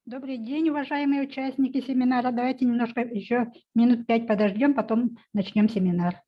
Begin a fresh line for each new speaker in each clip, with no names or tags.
Добрый день, уважаемые участники семинара. Давайте немножко еще минут пять подождем, потом начнем семинар.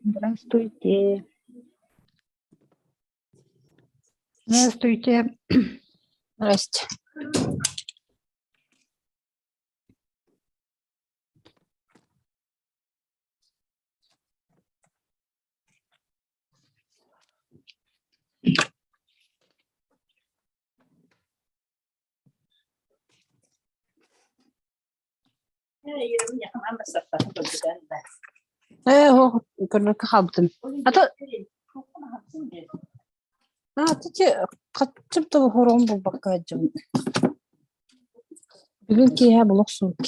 Здравствуйте.
Здравствуйте.
Здрасте. Ээ, һуох көрбөккө хаалбытым. Ата аа тити хаччып да хоругум булбакка сылдьабын. Бүгүн киэһэ була охсубут.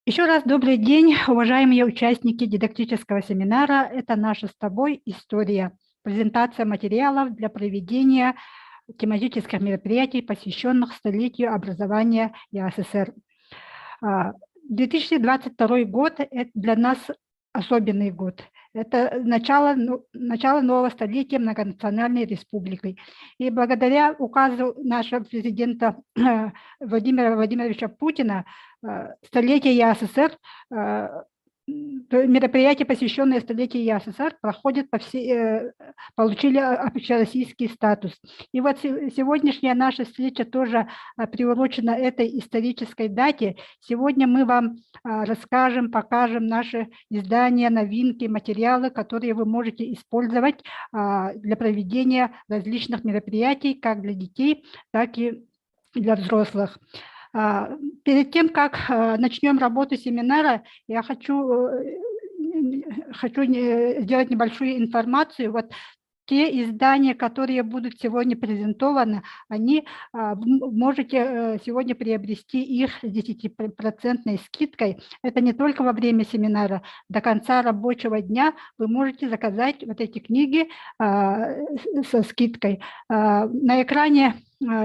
Еще раз добрый день, уважаемые участники дидактического семинара. Это наша с тобой история. Презентация материалов для проведения тематических мероприятий, посвященных столетию образования ЯССР. 2022 год – это для нас особенный год. Это начало, ну, начало нового столетия многонациональной республикой. И благодаря указу нашего президента Владимира Владимировича Путина столетие ЯССР Мероприятия, посвященные столетию ЯССР, проходят по всей, получили общероссийский статус. И вот сегодняшняя наша встреча тоже приурочена этой исторической дате. Сегодня мы вам расскажем, покажем наши издания, новинки, материалы, которые вы можете использовать для проведения различных мероприятий, как для детей, так и для взрослых. Перед тем, как начнем работу семинара, я хочу сделать небольшую информацию. Вот те издания, которые будут сегодня презентованы, они можете сегодня приобрести их с 10% скидкой. Это не только во время семинара. До конца рабочего дня вы можете заказать вот эти книги со скидкой. На экране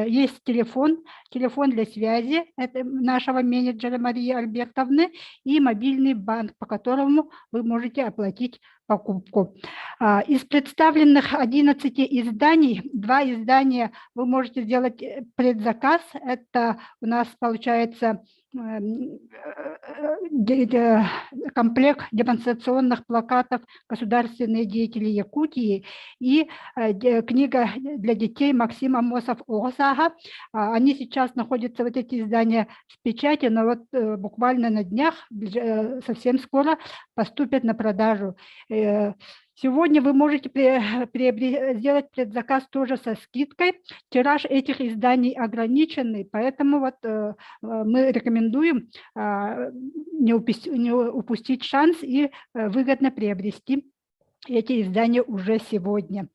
есть телефон, телефон для связи, это нашего менеджера Марии Альбертовны, и мобильный банк, по которому вы можете оплатить покупку. Из представленных 11 изданий, два издания вы можете сделать предзаказ. Это у нас получается комплект демонстрационных плакатов «Государственные деятели Якутии» и книга для детей Максим Аммосов «Оҕо сааһа». Они сейчас находятся, вот эти издания, в печати, но вот буквально на днях, совсем скоро поступят на продажу. Сегодня вы можете сделать предзаказ тоже со скидкой. Тираж этих изданий ограниченный, поэтому вот мы рекомендуем не упустить шанс и выгодно приобрести эти издания уже сегодня.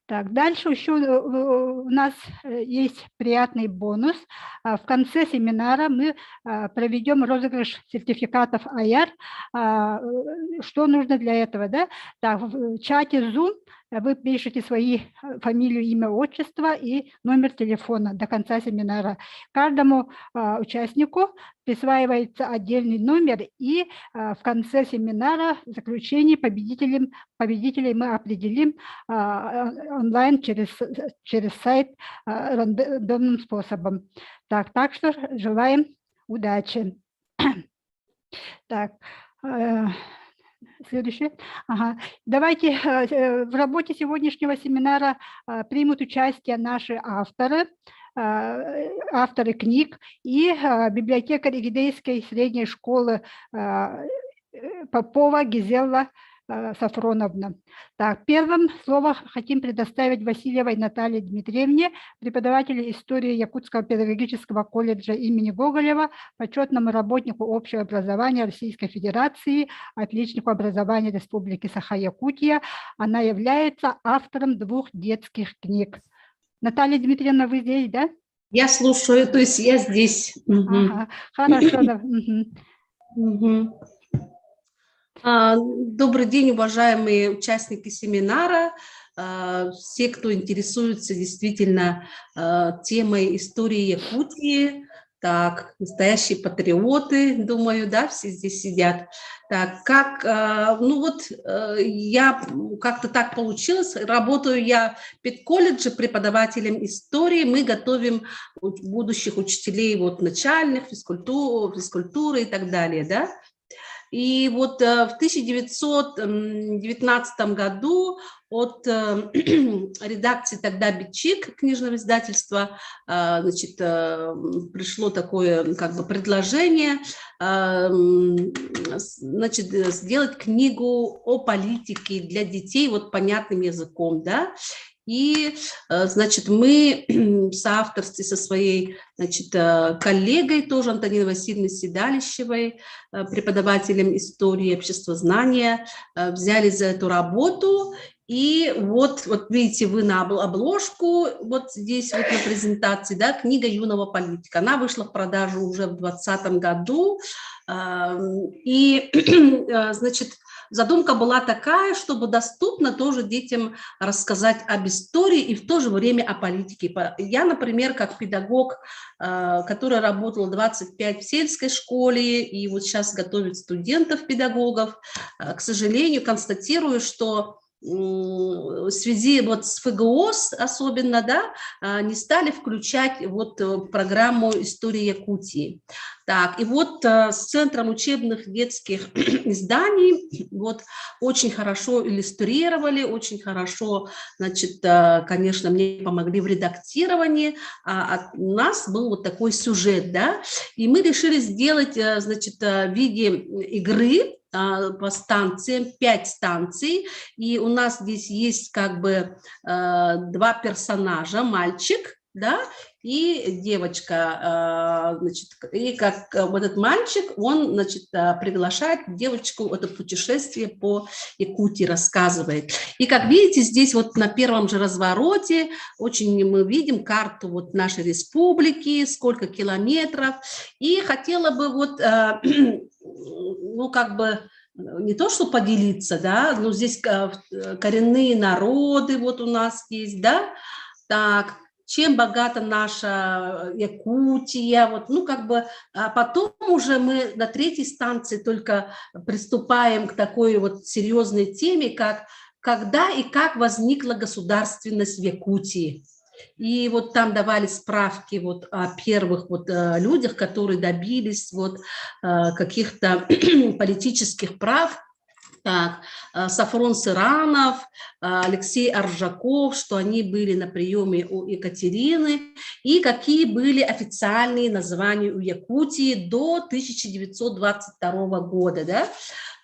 Так, дальше еще у нас есть приятный бонус. В конце семинара мы проведем розыгрыш сертификатов АЯР. Что нужно для этого? Да? Так, в чате Zoom вы пишете свои фамилию, имя, отчество и номер телефона до конца семинара. Каждому участнику присваивается отдельный номер, и в конце семинара, в заключении победителей мы определим онлайн через сайт рандомным способом. Так что желаем удачи. Так, следующее. Ага. Давайте в работе сегодняшнего семинара примут участие наши авторы, авторы книг и библиотекарь Игидейской средней школы Попова Гизелла Сафроновна. Так, первым слово хотим предоставить Васильевой Наталье Дмитриевне, преподавателю истории Якутского педагогического колледжа имени Гоголева, почетному работнику общего образования Российской Федерации, отличнику образования Республики Саха-Якутия. Она является автором двух детских книг. Наталья Дмитриевна, вы здесь, да?
Я слушаю, то есть я здесь. Мгм.
Ага, хорошо. Да. Мгм.
Мгм. Добрый день, уважаемые участники семинара, все, кто интересуется действительно темой истории Якутии, так, настоящие патриоты, думаю, да, все здесь сидят. Так, как, ну вот, я как-то так получилось, работаю я в педколледже преподавателем истории, мы готовим будущих учителей вот начальных, физкультуры и так далее, да. И вот в 1919 году от редакции тогда «Бичик» книжного издательства значит, пришло такое как бы предложение, значит, сделать книгу о политике для детей вот понятным языком, да. И, значит, мы в соавторстве со своей, значит, коллегой, тоже Антониной Васильевной Седалищевой, преподавателем истории и обществознания, взяли за эту работу. И вот видите вы на обложку, вот здесь вот на презентации, да, книга юного политика. Она вышла в продажу уже в 2020 году. И, значит, задумка была такая, чтобы доступно тоже детям рассказать об истории и в то же время о политике. Я, например, как педагог, который работал 25 в сельской школе и вот сейчас готовит студентов-педагогов, к сожалению, констатирую, что в связи вот с ФГОС особенно, да, не стали включать вот программу истории Якутии. Так, и вот с Центром учебных детских изданий вот очень хорошо иллюстрировали, очень хорошо, значит, конечно, мне помогли в редактировании. А у нас был вот такой сюжет, да, и мы решили сделать, значит, в виде игры по станциям, пять станций, и у нас здесь есть как бы два персонажа, мальчик, да, и девочка, значит, и как вот этот мальчик, он, значит, приглашает девочку в это путешествие по Якутии, рассказывает. И как видите, здесь вот на первом же развороте очень мы видим карту вот нашей республики, сколько километров, и хотела бы вот, ну, как бы, не то что поделиться, да, но здесь коренные народы вот у нас есть, да, так, чем богата наша Якутия, вот, ну, как бы, а потом уже мы на третьей станции только приступаем к такой вот серьезной теме, как когда и как возникла государственность в Якутии. И вот там давали справки вот о первых вот людях, которые добились вот каких-то политических прав. Так, Софрон Сыранов, Алексей Аржаков, что они были на приеме у Екатерины, и какие были официальные названия у Якутии до 1922 года, да?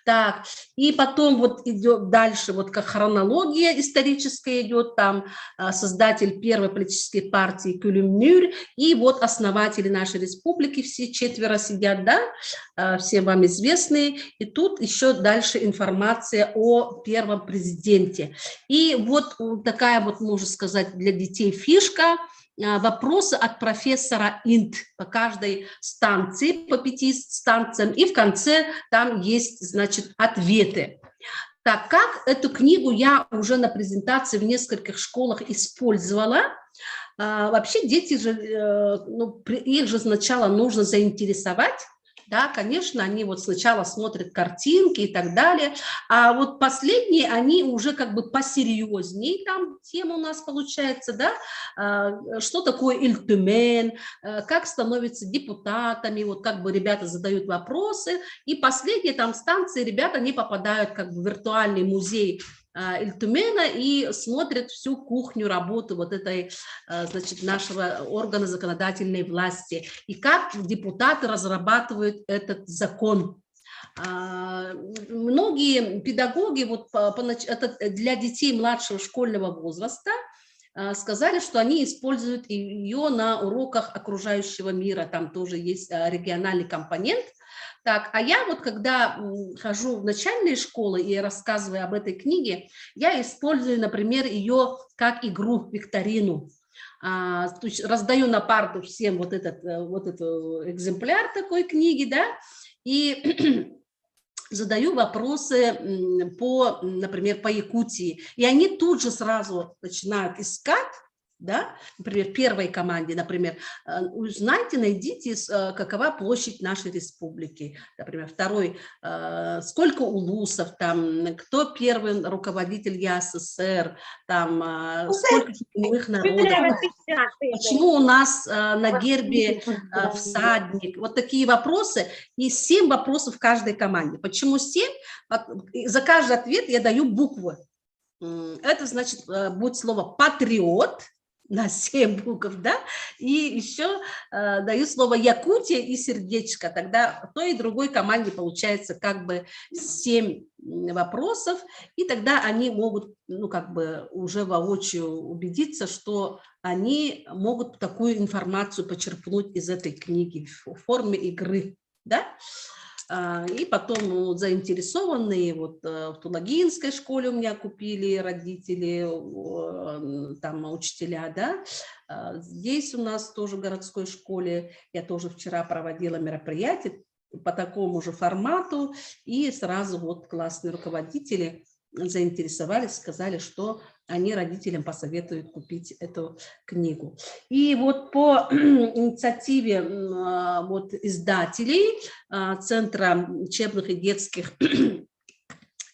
Так, и потом вот идет дальше, вот как хронология историческая идет, там создатель первой политической партии Күлүмнүүр, и вот основатели нашей республики, все четверо сидят, да, все вам известные, и тут еще дальше информация о первом президенте. И вот такая вот, можно сказать, для детей фишка – вопросы от профессора Инт по каждой станции, по пяти станциям, и в конце там есть, значит, ответы. Так, как эту книгу я уже на презентации в нескольких школах использовала? Вообще дети же, ну, их же сначала нужно заинтересовать, да, конечно, они вот сначала смотрят картинки и так далее, а вот последние, они уже как бы посерьезнее, там тема у нас получается, да, что такое Ил Түмэн, как становятся депутатами, вот как бы ребята задают вопросы, и последние там станции ребята не попадают как бы в виртуальный музей Ил Түмэна и смотрят всю кухню работы вот этой, значит, нашего органа законодательной власти и как депутаты разрабатывают этот закон. Многие педагоги, вот это для детей младшего школьного возраста, сказали, что они используют ее на уроках окружающего мира, там тоже есть региональный компонент. Так, а я вот когда хожу в начальные школы и рассказываю об этой книге, я использую, например, ее как игру, викторину. То есть раздаю на парту всем вот этот экземпляр такой книги, да, и задаю вопросы по, например, по Якутии. И они тут же сразу начинают искать, да, например, первой команде, например, узнайте, найдите, какова площадь нашей республики, например, второй, сколько улусов там, кто первый руководитель ЯССР, там, сколько коренных народов, почему у нас на гербе всадник, вот такие вопросы, и семь вопросов в каждой команде. Почему семь? За каждый ответ я даю буквы. Это значит, будет слово «патриот», на семь букв, да, и еще даю слово Якутия и сердечко, тогда той и другой команде получается как бы семь вопросов, и тогда они могут, ну, как бы уже воочию убедиться, что они могут такую информацию почерпнуть из этой книги в форме игры, да. И потом, ну, заинтересованные, вот в Тулагинской школе у меня купили родители, там учителя, да. Здесь у нас тоже в городской школе, я тоже вчера проводила мероприятие по такому же формату, и сразу вот классные руководители заинтересовались, сказали, что они родителям посоветуют купить эту книгу. И вот по инициативе вот издателей Центра учебных и детских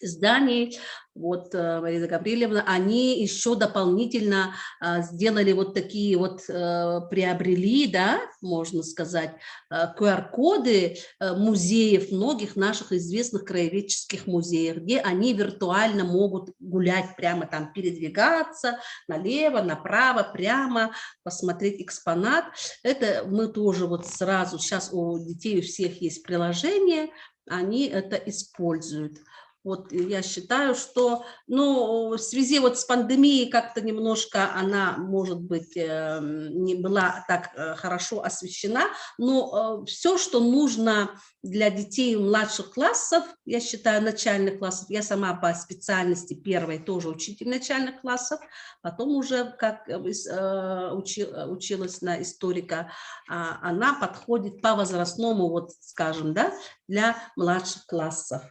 Изданий, вот Марина Гавриловна, они еще дополнительно сделали вот такие вот, приобрели, да, можно сказать, QR-коды музеев, многих наших известных краеведческих музеев, где они виртуально могут гулять, прямо там передвигаться налево, направо, прямо, посмотреть экспонат. Это мы тоже вот сразу, сейчас у детей у всех есть приложение, они это используют. Вот я считаю, что, ну, в связи вот с пандемией как-то немножко она, может быть, не была так хорошо освещена, но все, что нужно для детей младших классов, я считаю, начальных классов, я сама по специальности первой тоже учитель начальных классов, потом уже как училась на историка, она подходит по возрастному, вот скажем, да, для младших классов.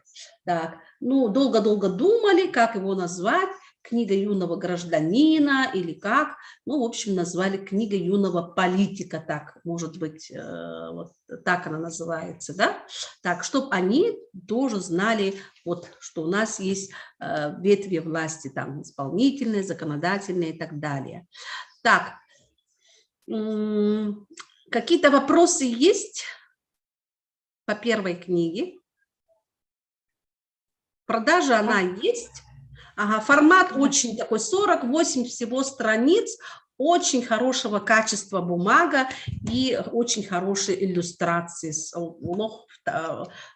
Так, ну, долго-долго думали, как его назвать, «Книга юного гражданина» или как. Ну, в общем, назвали «Книга юного политика», так, может быть, вот так она называется, да? Так, чтобы они тоже знали, вот, что у нас есть ветви власти, там, исполнительные, законодательные и так далее. Так, какие-то вопросы есть по первой книге? Продажа она есть. Ага, формат очень такой, 48 всего страниц, очень хорошего качества бумага и очень хорошие иллюстрации.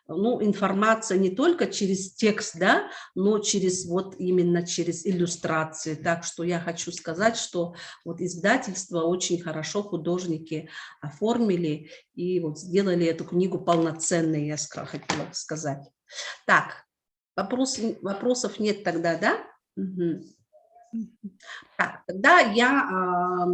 Ну, информация не только через текст, да, но через вот именно через иллюстрации. Так что я хочу сказать, что вот издательство очень хорошо художники оформили и вот сделали эту книгу полноценной, я хотела бы сказать. Так, вопросов нет тогда, да? Угу. Так, тогда я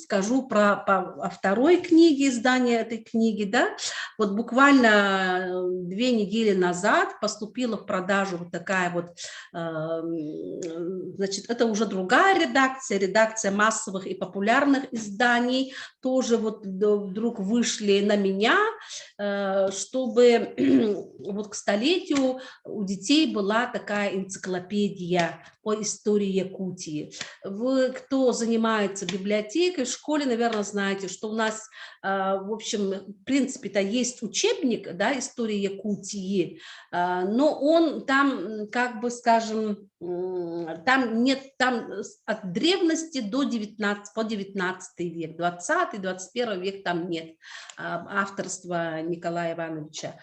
скажу о второй книге, издания этой книги, да. Вот буквально 2 недели назад поступила в продажу вот такая вот, значит, это уже другая редакция, редакция массовых и популярных изданий, тоже вот вдруг вышли на меня, чтобы вот к столетию у детей была такая энциклопедия по истории Якутии. Вы, кто занимается библиотекой в школе, наверное, знаете, что у нас, в общем, в принципе-то есть учебник, да, истории Якутии, но он там, как бы скажем, там нет, там от древности до 19, по 19 век, 20, 21 век там нет авторства Николая Ивановича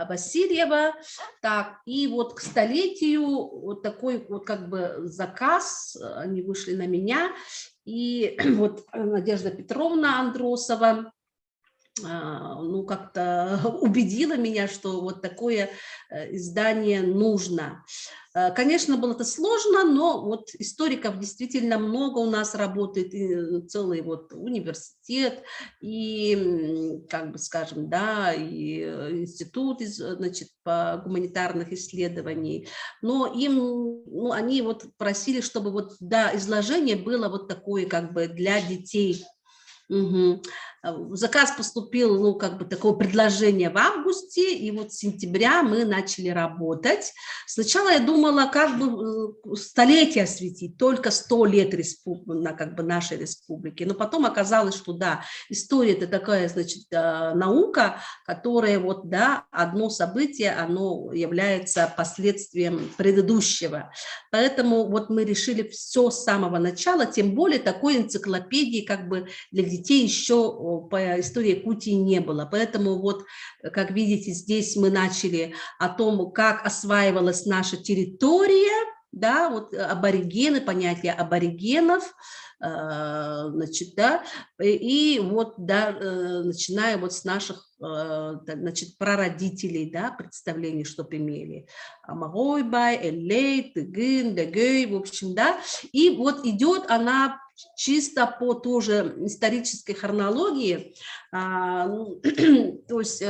Васильева. Так, и вот к столетию вот такой вот как бы заказ, они вышли на меня, и вот Надежда Петровна Андросова, ну, как-то убедила меня, что вот такое издание нужно. Конечно, было это сложно, но вот историков действительно много у нас работает, и целый вот университет, и, как бы скажем, да, и институт, значит, по гуманитарных исследований, но им, ну, они вот просили, чтобы вот, да, изложение было вот такое как бы для детей. Угу. Заказ поступил, ну, как бы такое предложение в августе, и вот с сентября мы начали работать. Сначала я думала, как бы столетие осветить, только 100 лет на, как бы нашей республики. Но потом оказалось, что да, история – это такая, значит, наука, которая вот, да, одно событие, оно является последствием предыдущего. Поэтому вот мы решили все с самого начала, тем более такой энциклопедии как бы для детей еще по истории Якутии не было. Поэтому вот, как видите, здесь мы начали о том, как осваивалась наша территория, да, вот аборигены, понятие аборигенов, значит, да, и вот, да, начиная вот с наших, значит, прародителей, да, представлений, чтоб имели. Омоҕой баай, Эллэй, Тыгын, Лөгөй, в общем, да, и вот идет она чисто по тоже исторической хронологии, ну, то есть,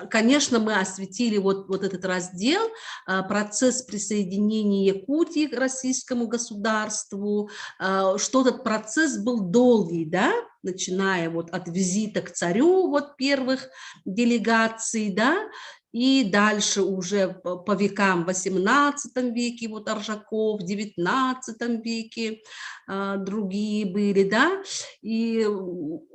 конечно, мы осветили вот этот раздел, процесс присоединения Якутии к российскому государству, что этот процесс был долгий, да, начиная вот от визита к царю, вот первых делегаций, да, И дальше уже по векам, в 18 веке, вот Аржаков, в 19 веке другие были, да, и,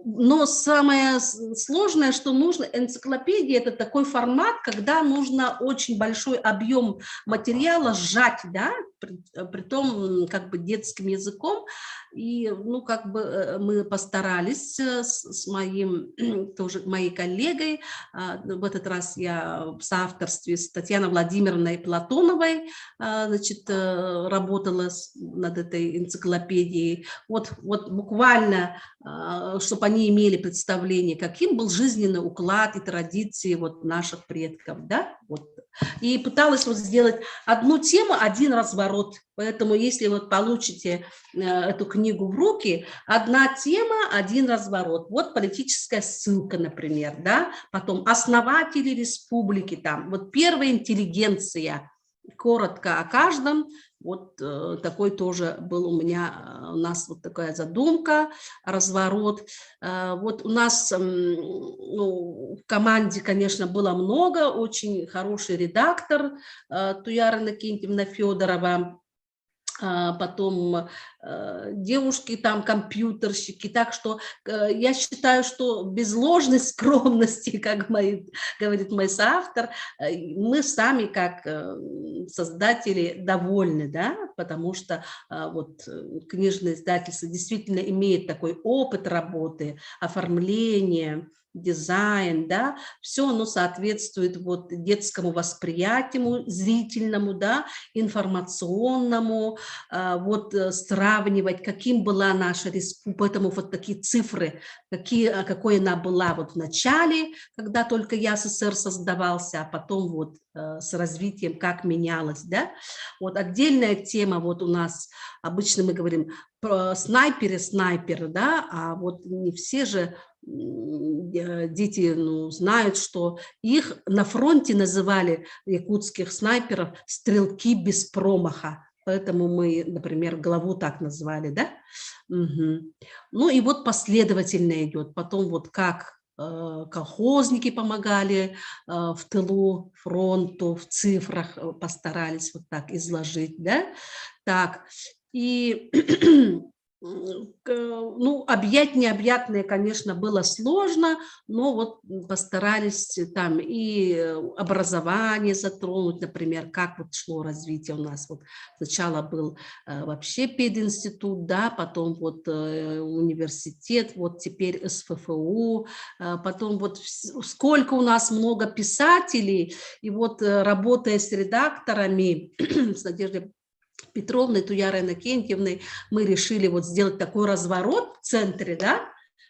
но самое сложное, что нужно, энциклопедия – это такой формат, когда нужно очень большой объем материала сжать, да, притом как бы детским языком, и, ну, как бы мы постарались с моим, тоже моей коллегой, в этот раз я в соавторстве с Татьяной Владимировной Платоновой, значит, работала над этой энциклопедией. Вот буквально, чтобы они имели представление, каким был жизненный уклад и традиции вот наших предков, да, вот. И пыталась вот сделать одну тему, один разворот. Поэтому если вот получите эту книгу в руки, одна тема, один разворот. Вот политическая ссылка, например, да, потом основатели республики там, вот первая интеллигенция, коротко о каждом. Вот такой тоже был у меня, у нас вот такая задумка, разворот. Вот у нас, ну, в команде, конечно, было много, очень хороший редактор Туяра Иннокентьевна Федорова, потом девушки там, компьютерщики, так что я считаю, что без ложной скромности, как говорит мой соавтор, мы сами как создатели довольны, да, потому что вот книжное издательство действительно имеет такой опыт работы, оформления, дизайн, да, все оно соответствует вот детскому восприятию, зрительному, да, информационному, вот сравнивать, каким была наша республика, поэтому вот такие цифры, какой она была вот в начале, когда только ЯССР создавался, а потом вот с развитием, как менялось, да. Вот отдельная тема вот у нас, обычно мы говорим про снайперы, снайперы, да, а вот не все же дети, ну, знают, что их на фронте называли, якутских снайперов, стрелки без промаха. Поэтому мы, например, главу так назвали, да? Угу. Ну и вот последовательно идет. Потом вот как колхозники помогали в тылу, фронту, в цифрах постарались вот так изложить, да? Так, и, ну, объять необъятное, конечно, было сложно, но вот постарались там и образование затронуть, например, как вот шло развитие у нас. Вот сначала был вообще пединститут, да, потом вот университет, вот теперь СФФУ, потом вот сколько у нас много писателей, и вот, работая с редакторами, с Надеждой Петровной, Туярой Иннокентьевной, мы решили вот сделать такой разворот в центре, да,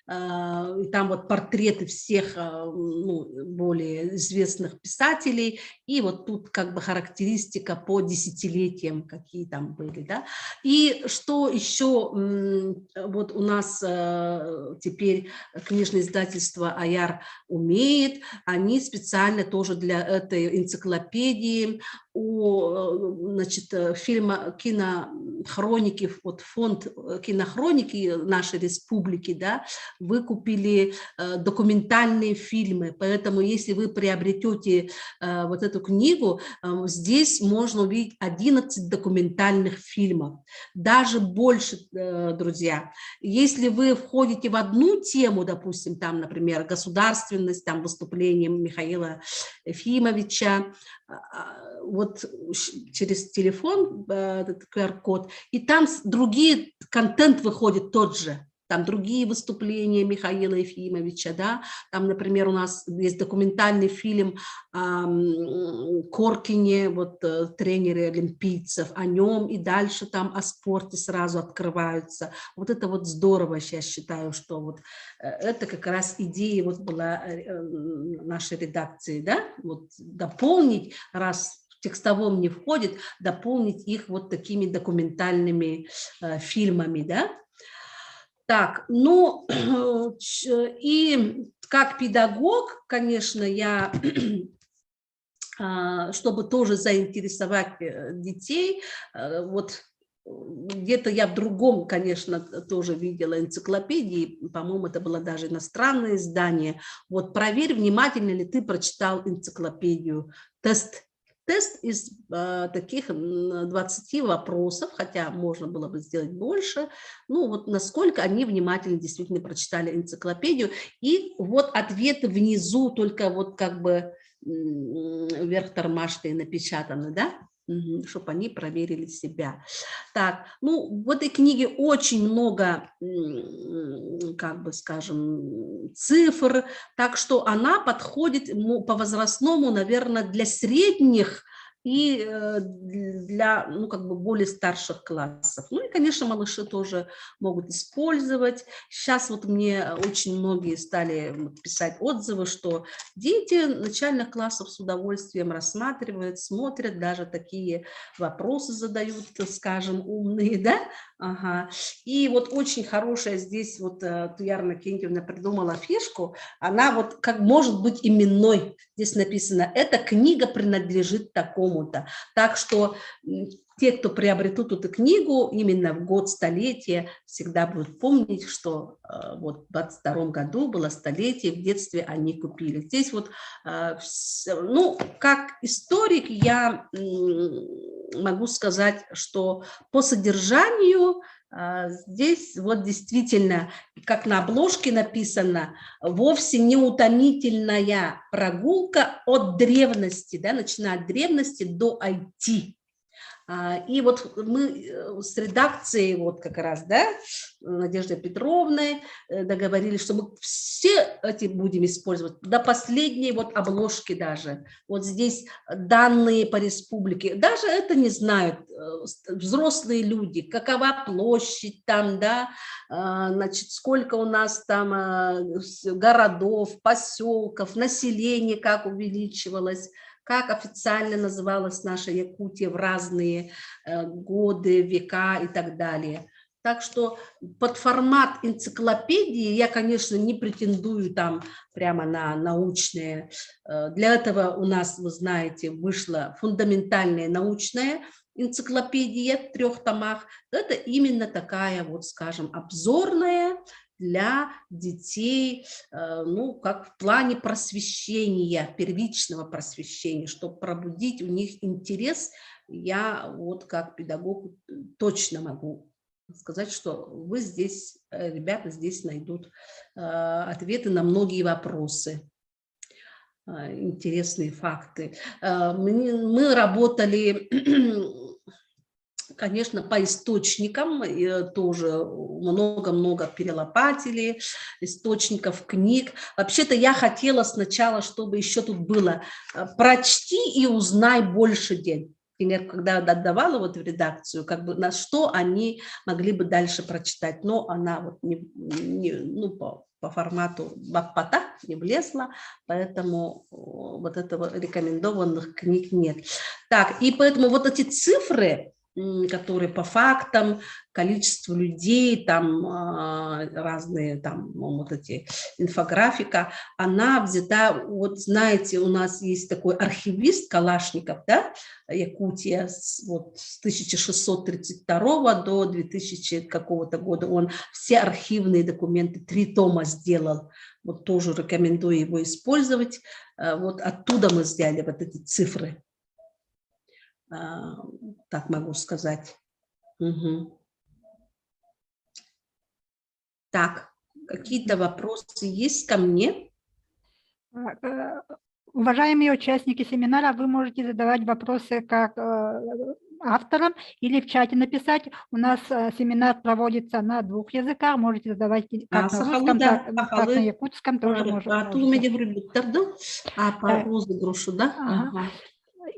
и там вот портреты всех, ну, более известных писателей, и вот тут как бы характеристика по десятилетиям, какие там были, да. И что еще, вот у нас теперь книжное издательство «Аяр» умеет, они специально тоже для этой энциклопедии у, значит, фильма кинохроники, вот фонд кинохроники нашей республики, да, выкупили документальные фильмы, поэтому если вы приобретете вот эту книгу, здесь можно увидеть 11 документальных фильмов, даже больше, друзья. Если вы входите в одну тему, допустим, там, например, государственность, там, выступление Михаила Ефимовича, вот через телефон этот QR-код, и там другие, контент выходит тот же, там другие выступления Михаила Ефимовича, да, там, например, у нас есть документальный фильм о Коркине, вот тренере олимпийцев, о нем и дальше там о спорте сразу открываются. Вот это вот здорово, я считаю, что вот это как раз идея вот была нашей редакции, да, вот дополнить, раз в текстовом не входит, дополнить их вот такими документальными фильмами, да. Так, ну, и как педагог, конечно, я, чтобы тоже заинтересовать детей, вот Где-то я в другом, конечно, тоже видела энциклопедии, по-моему, это было даже иностранное издание. Вот проверь, внимательно ли ты прочитал энциклопедию. Тест. Тест из таких 20 вопросов, хотя можно было бы сделать больше. Ну вот насколько они внимательно действительно прочитали энциклопедию. И вот ответы внизу только вот как бы вверх тормашкой напечатаны, да? Чтобы они проверили себя. Так, ну, в этой книге очень много, как бы скажем, цифр, так что она подходит по возрастному, наверное, для средних и для, ну, как бы более старших классов. Ну и, конечно, малыши тоже могут использовать. Сейчас вот мне очень многие стали писать отзывы, что дети начальных классов с удовольствием рассматривают, смотрят, даже такие вопросы задают, скажем, умные, да? Ага. И вот очень хорошая здесь вот Туяра Кентьевна придумала фишку, она вот как может быть именной, здесь написано, эта книга принадлежит такому-то. Так что те, кто приобретут эту книгу именно в год столетия, всегда будут помнить, что вот в 22 году было столетие, в детстве они купили. Здесь вот, ну, как историк я могу сказать, что по содержанию здесь вот действительно, как на обложке написано, вовсе не утомительная прогулка от древности, да, начиная от древности до IT. И вот мы с редакцией вот как раз, да, Надеждой Петровной договорились, что мы все эти будем использовать, до последней вот обложки даже. Вот здесь данные по республике, даже это не знают взрослые люди, какова площадь там, да, значит, сколько у нас там городов, поселков, население как увеличивалось, как официально называлась наша Якутия в разные годы, века и так далее. Так что под формат энциклопедии я, конечно, не претендую там прямо на научные. Для этого у нас, вы знаете, вышла фундаментальная научная энциклопедия в 3 томах. Это именно такая вот, скажем, обзорная для детей, ну, как в плане просвещения, первичного просвещения, чтобы пробудить у них интерес. Я вот как педагог точно могу сказать, что вы здесь, ребята здесь найдут ответы на многие вопросы, интересные факты. Мы работали, конечно, по источникам, тоже много-много перелопатили источников, книг. Вообще-то я хотела сначала, чтобы еще тут было «Прочти и узнай больше день». Например, когда отдавала вот в редакцию, как бы на что они могли бы дальше прочитать, но она вот не, не, ну, по формату баппата не влезла, поэтому вот этого рекомендованных книг нет. Так, и поэтому вот эти цифры, которые по фактам, количество людей, там разные там, ну, вот эти инфографика, она взята, вот знаете, у нас есть такой архивист Калашников, да, Якутия, вот с 1632 до 2000 какого-то года он все архивные документы, 3 тома сделал, вот тоже рекомендую его использовать, вот оттуда мы взяли вот эти цифры. Так могу сказать. Угу. Так, какие-то вопросы есть ко мне?
Уважаемые участники семинара, вы можете задавать вопросы как авторам или в чате написать. У нас семинар проводится на 2 языках, можете задавать как на русском, так на якутском тоже можете.
А, по розыгрышу, да? Ага.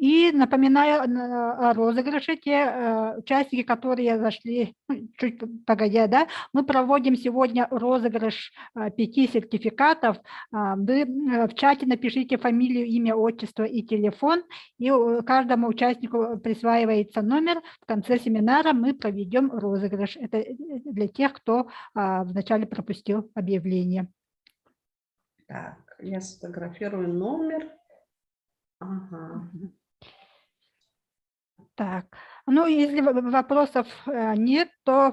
И напоминаю о розыгрыше. Те участники, которые зашли, ну, чуть погодя, да, мы проводим сегодня розыгрыш 5 сертификатов. Вы в чате напишите фамилию, имя, отчество и телефон, и каждому участнику присваивается номер. В конце семинара мы проведем розыгрыш. Это для тех, кто вначале пропустил объявление.
Так, я сфотографирую номер. Ага.
Так, ну если вопросов нет, то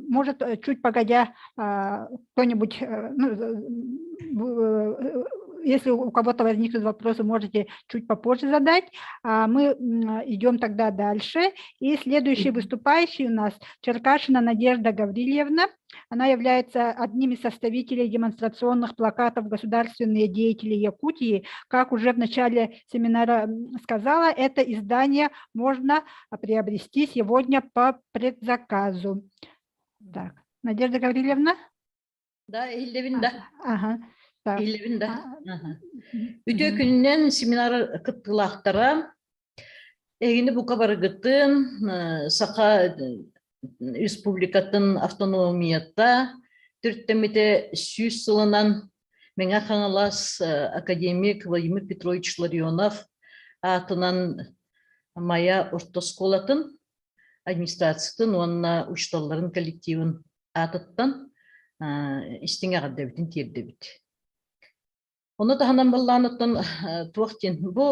может чуть погодя кто-нибудь, ну, если у кого-то возникнут вопросы, можете чуть попозже задать. А мы идем тогда дальше. И следующий выступающий у нас Черкашина Надежда Гаврильевна. Она является одним из составителей демонстрационных плакатов «Государственные деятели Якутии». Как уже в начале семинара сказала, это издание можно приобрести сегодня по предзаказу. Так, Надежда Гаврильевна?
Да, иһиллэбин да.
Ага. Так.
Иһиллэбин да. Үтүө күнүнэн семинар кыттыылаахтара. Эһигини бука барыгытын Саха Республикатын автономията төрүттэммитэ 100 сылынан Мэҥэ Хаҥалас академик Владимир Петрович Ларионов аатынан Майа орто оскуолатын администрациятын уонна учууталларын коллективын аатыттан истиҥ эҕэрдэбитин тиэрдэбит. Ону таһынан быллаан оттон туох диэн бу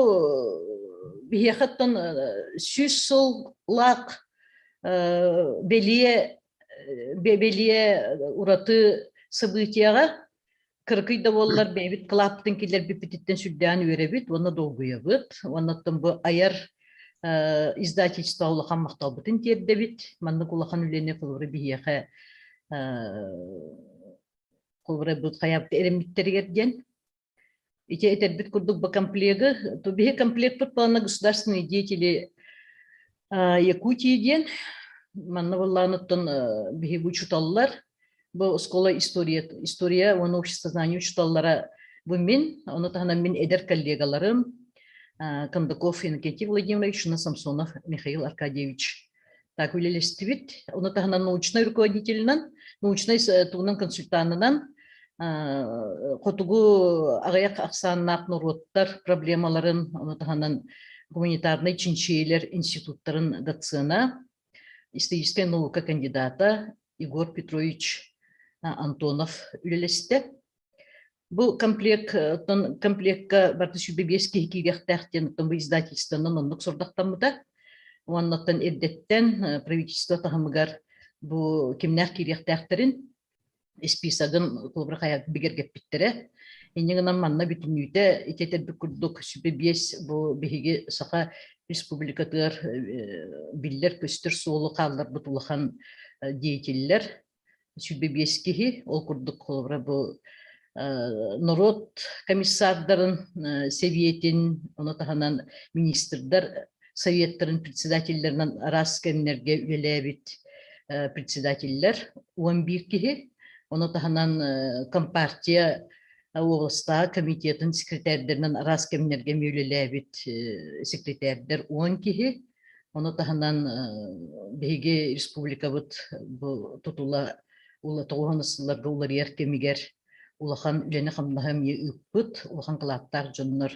биһиэхэ оттон 100 сыллаах бэлиэ бэлиэ ураты событияҕа кыракый да буоллар бэйэбит кылааппытын киллэрбиппититтэн сүрдээн үөрэбит уонна долгуйабыт. Уонна оттон бу айар издательство улахан махталбытын тиэрдэбит. Маннык улахан үлэни холобура биһиэхэ холобура бу хайаабыт эрэммиттэригэр диэн. Ити этэрбит курдук бу комплегы, то биһи комплектпыт плана государственные деятели Якутии диэн манна буоллаан биһи учуталлар бу школа история история уонна обществознание учуталлара бу мин ону таһынан мин эдэр коллегаларым Кондаков Иннокентий Владимирович уонна Самсонов Михаил Аркадьевич так үлэлэстибит. Ону таһынан научнай руководителинэн, научнай тугунан консультанынан хотугу аҕыйах ахсааннаах норуоттар проблемаларын, ону таһынан гуманитарнай чинчийиилэр институттарын доцена, историческай наука кандидата Егор Петрович Антонов үлэлэстэ. Бу комплект, оттон комплекка барыта 105 киһи киириэхтээх диэн оттон бу издательствонан оннук сордохтоммута. Уоннаттан эрдэттэн правительство таһымыгар бу кимнээх киириэхтээхтэрин исписогын холобура хайа бигэргэппиттэрэ. Инньэ гынан манна бүтүннүүтэ ити этэрбит курдук 105 бу биһиги Саха Республикатыгар биллэр-көстөр суолу хаалларбыт улахан деятеллэр 25 киһи, ол курдук холобура бу норуот комиссардарын сэбиэтин, ону таһынан министрдар советтарын председателлэринэн араас кэмнэргэ үлэлээбит председателлэр 11 киһи, ону таһынан компартия областааҕы комитетын секретарьдарынан араас кэмнэргэ үлэлээбит секретарьдар 10 киһи, Ону таһынан биһиги республикабыт бу тутула тоҕуһун сылларга уларыйар кэмигэр улахан үлэни-хамнаһы эмиэ ыыппыт, улахан кылааттаах дьоннор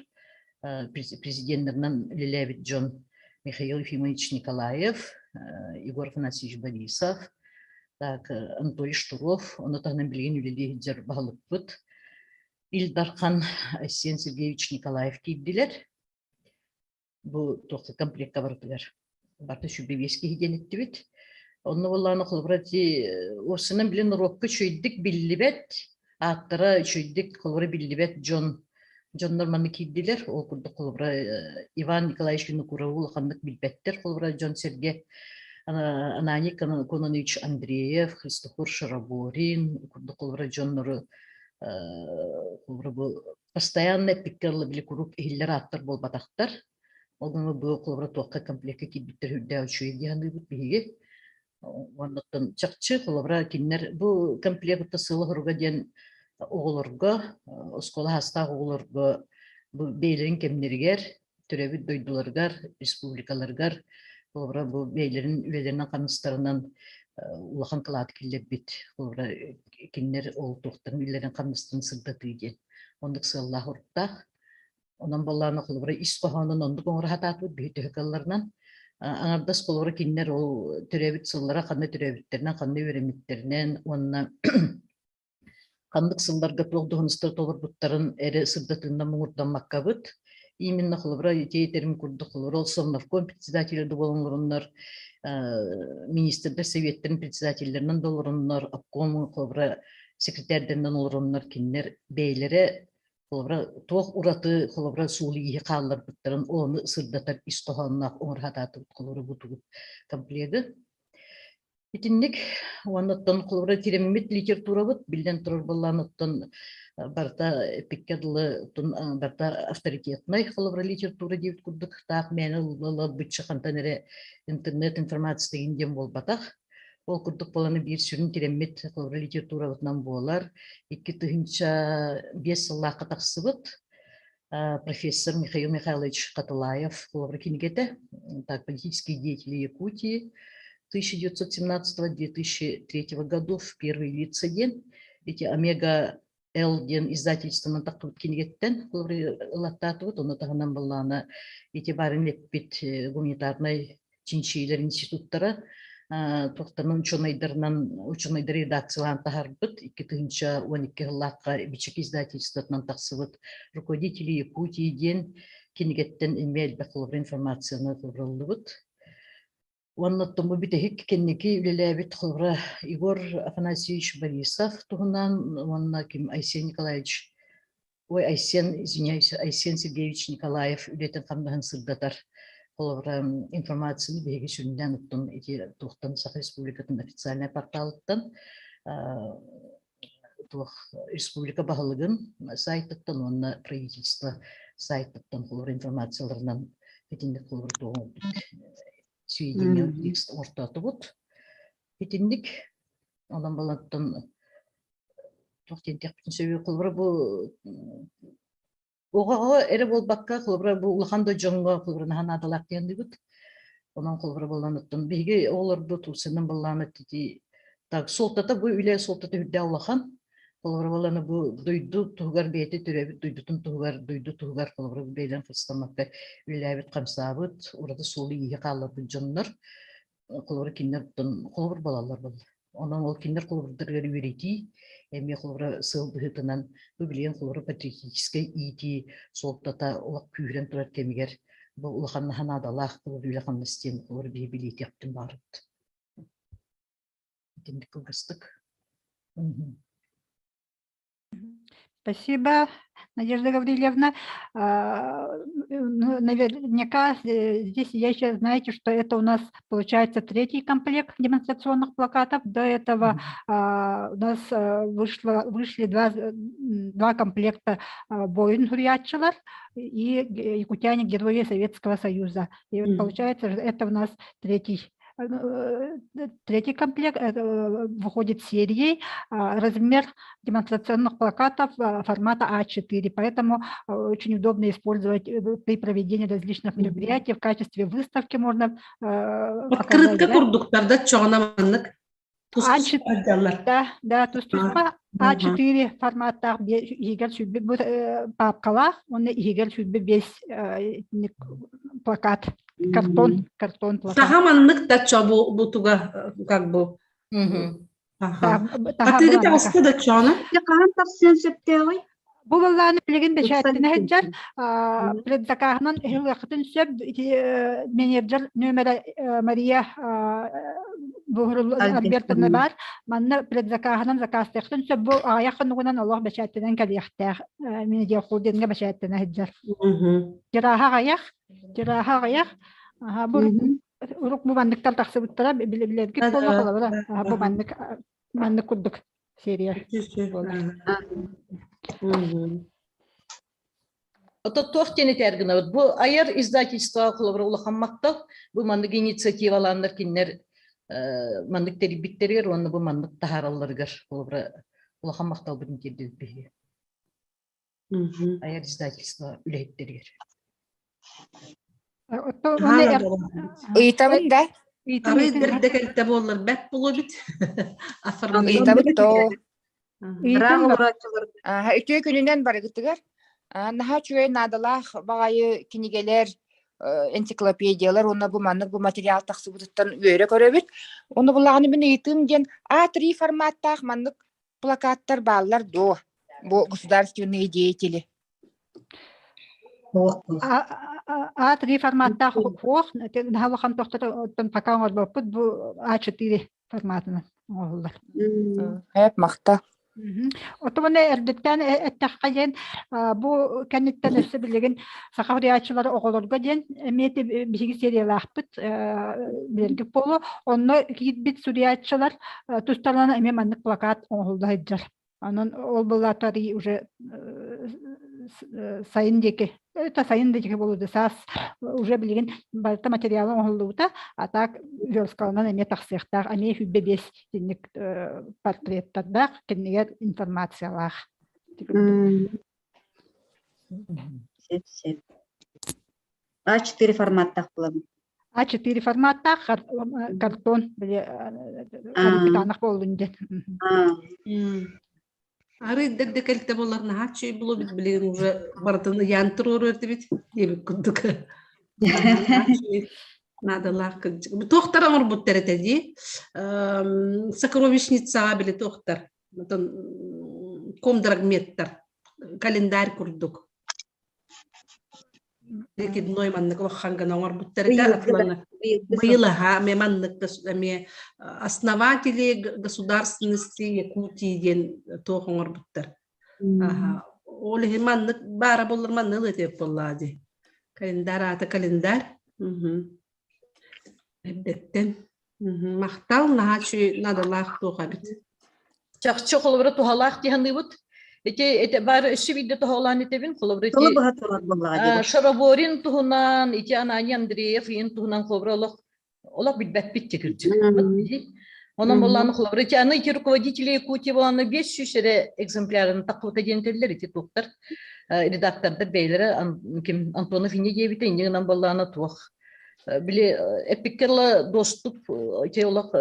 президеннэринэн үлэлээбит дьон Михаил Ефимович Николаев, Егор Афанасьевич Борисов, так, Анатолий Штуров, ону таһынан билигин үлэлии сылдьар баһылыкпыт Ил Дархан Айсен Сергеевич Николаев киирдилэр. Бу туох комплекка барытыгар барыта 105 киһи диэн иттибит. Онно буоллаҕына холобура ити уопсайынан билэн норуокка үчүгэйдик биллибэт, ааттара үчүгэйдик холобура биллибэт дьон дьоннор манна киирдилэр. Ол курдук холобура Иван Николаевич Винокуровы улаханнык билбэттэр. Холобура дьон-сэргэ Ананий Кононович Андреев, Христофор Шараборин курдук холобура дьоннору холобура бу постоянно эппиккэ дылы били куруук иһиллэр ааттар буолбатахтар. Ол гынан бу холобура туохха комплекка киирбиттэр үрдээх үчүгэй дии саныыбыт биһиги. Уоннаттан чахчы холобура кинилэр бу комплект сыала-соруга диэн оҕолорго, оскуола саастаах оҕолорго бу бэйэлэрин кэмнэригэр, төрөөбүт дойдуларыгар, республикаларыгар холобура бу бэйэлэрин үлэлэринэн-хамнастарынан улахан кылааты киллэрбит холобура кинилэр ол туохтарын үлэлэрин-хамнастарын сырдатыы диэн оннук сыаллаах-соруктаах. Онон буоллаҕына холобура ис хоһоонун оннук оҥоро сатаатыбыт биһи төһө кыалларынан. Аҥардас холобура кинилэр ол төрөөбүт сыллара ханна төрөөбүттэринэн, ханна үөрэммиттэринэн уонна ханнык сылларга туох дуоһунастары толорбуттарын эрэ сырдатыынан муҥурдаммаккабыт. Именно холобура ити этэрим курдук холобура ол Совнарком председателэ да буолан олороннор, министрдэр советтарын председателлэринэн да олороннор, обком холобура секретарьдарынан олороннор кинилэр бэйэлэрэ холобура туох ураты холобура суолу-ииһи хаалларбыттарын ону сырдатар ис хоһоонноох оҥоро сатаатыбыт холобура бу тугут комплегы. Итинник уонна оттон холобура тирэммит литературабыт биллэн турар буоллаан оттон барыта эппиккэ дылы оттон барыта авторитетнай холобура литература диэбит курдук таах мээнэ ылбычча хантан эрэ интернет информация деген диэн буолбатах. Ол курдук буолан биир сүрүн тирэммит холобура литературабытынан буолар. 2005 сыллаахха тахсыбыт профессор Михаил Михайлович Хатылаев холобура кинигэтэ так «Политические деятели Якутии» 1917-2003 годов первые лица диэн эти Омега Л диэн издательствонан таххыбыт кинигэттэн холобура ылаттаатыбыт ону таһынан былаана ити барын эппит гуманитарнай чинчийиилэр институттара туохтан ученайдарынан ученайдар редакциялаан таһарбыт 2012 сыллаахха Бичик издательствотынан тахсыбыт «Руководители Якутии» диэн кинигэттэн эмиэ элбэх холобур информацияны ылыллыбыт. Уонна оттон бу бүтэһик кэнники үлэлээбит холобура Егор Афанасьевич Борисов туһунан уонна ким Айсен Николаевич Ой, Айсен, извиняюсь, Айсен Сергеевич Николаев үлэтин-хамнаһын сырдатар холобура информацияны биһиги сүрүннээн оттон ити туохтан Саха Республикатын официальнай порталыттан туох республика баһылыгын сайтыттан уонна правительство сайтыттан холобура информацияларынан итинник холобура туох оҥорбут сведения текст оҥортоотубут. Итинник онон балантан туох диэн этиэхпитин сөбүй холобура бу оҕоҕо эрэ буолбакка холобура бу улахан да дьоҥҥо холобура наһаа наадалаах диэн дыбыт онон холобура буолан оттон биһиги оҕолорбут ылсынан быллаан ити так суолтата бу үлэ суолтата үрдээх улахан холобура буолан бу дойду туһугар бэйэтэ төрөөбүт дойдутун туһугар дойду туһугар холобура бэйэлэрин харыстаммакка үлэлээбит хамсаабыт ураты суолу-ииһи хаалларбыт дьоннор холобура кинилэр оттон холобур буолаллар буолла. Онон ол кинилэр холобурдарыгар үөрэтии эмиэ холобура сыал быһыытынан бу билигин холобура патриотическай иитии суолтата олох күүһүрэн турар кэмигэр бу улахан наадалаах үлэ-хамнас диэн холобура биһи билиэтиэхпитин баарбыт. Итинник кылгастык.
Спасибо, Надежда Гаврильевна. Ну, наверняка здесь я еще знаете, что это у нас получается третий комплект демонстрационных плакатов. До этого у нас вышли два комплекта «Воин Хурьячилар» и «Якутяне герои Советского Союза». И вот получается, это у нас третий третий комплект выходит серией. Размер демонстрационных плакатов формата А4, поэтому очень удобно использовать при проведении различных мероприятий в качестве выставки можно
Открытка курдуктар да чоҕуна маннык
А4 да, да, тус-туспа А4 форматтаах иһигэр сүлбү папкалаах уонна иһигэр сүлбү бес плакат картон картон плакат.
Таха маннык да чо бу туга как бы Атыыга таҕыста да чону.
Хаһан тахсыан сөптөөҕүй?
Бу былааны билигин бэчээттэнэ сылдьар предзакаһынан ыһыллыаххытын сөп ити менеджер нүөмэрэ Мария Альбертовна баар манна предзакаһынан заказтыахтын сөп бу аҕыйах хонугунан олох бэчээттэнэн кэлиэхтээх медиахолдинга бэчээттэнэ сылдьар тираһа аҕыйах тираһа аҕыйах бу урук бу манныктар тахсыбыттара билэргит буолла холобура бу маннык маннык курдук серия буолар.
Ото туох диэн этээр гынабыт? Бу айар издательство холобура улахан махтал. Бу маннык инициативалааннар кинилэр маннык тэрийбиттэригэр уонна бу маннык таһааралларыгар холобура улахан махталбытын тиэрдэбит биһиги. Айар издательство үлэһиттэригэр.
Ыйытабын да?
Арыы бэрдэ кэлтэ буоллар бэт буолуо эбит.
Ыйытабыт тоо. Үтүө күнүнэн барыгытыгар. Наһаа үчүгэй наадалаах баҕайы кинигэлэр, энциклопедиялар уонна бу маннык бу материал тахсыбытыттан үөрэ көрөбүт. Ону булаҕаны мин ыйытыым диэн А3 форматтаах маннык плакаттар бааллар дуо? Бу государственные деятели.
А3 форматтаах суох, наһаа улахан тохтото оттон пока оҥорбоппут бу А4 форматынан оҥоһуллар.
Хэп махта.
Оттон эрдэттэн эттэххэ диэн бу кэнниттэн өссө билигин саха суруйааччылары оҕолорго диэн эмиэ биһиги сериялаахпыт билэргит буолуо. Онно киирбит суруйааччылар тустарынан эмиэ маннык плакат оҥоһулла сылдьар. Онон ол былаатары уже сайын диэки это сайын диэки буолуо саас уже билигин барыта материала оҥоһуллубута, а так версткаланан эмиэ тахсыахтаах, эмиэ 25 итинник портреттардаах, кинигэр информациялаах.
Сөп, сөп. А4 форматтаах буолабын.
А4 форматтаах картон били капитанах буоллун диэн.
Арый да кэлтэ буолар наһаа үчүгэй буолуо билигин уже барытын ыйаан туруору эрдибит диэбит курдук. Наадалаах кырдьык. Туохтар оҥорбуттар этэ дии. Сокровищницаҕа били туохтар. Отон комдрагметтар. Календарь курдук. Прикидной маннык улахан гына оҥорбуттар этэ быйыл аһа эмиэ маннык эмиэ основатели государственности Якутии диэн туох оҥорбуттар. Ол иһин маннык баара буоллар маннык ылыа буоллаа дии. Календарь аата календарь. Эрдэттэн. Махтал наһаа үчүгэй наадалаах туох эбит.
Чахчы холобура туһалаах дии саныыбыт. Ити ити баар өссө биирдэ тоһоҕолоон этэбин. Холобура ити
Тылы быһа турар буоллаҕа дии.
Шараборин туһунан, ити Ананий Андреев ыйын туһунан холобура олох олох билбэппит кырдьык. Онон буоллааны холобура ити аны ити руководители Якутии буолааны 500 эрэ экземплярын таххыбыта диэн этэллэр ити туохтар редактордар бэйэлэрэ ким Антонов инньэ диэбитэ инньэ гынан буоллаана туох били эппиккэ ыла доступ ити олох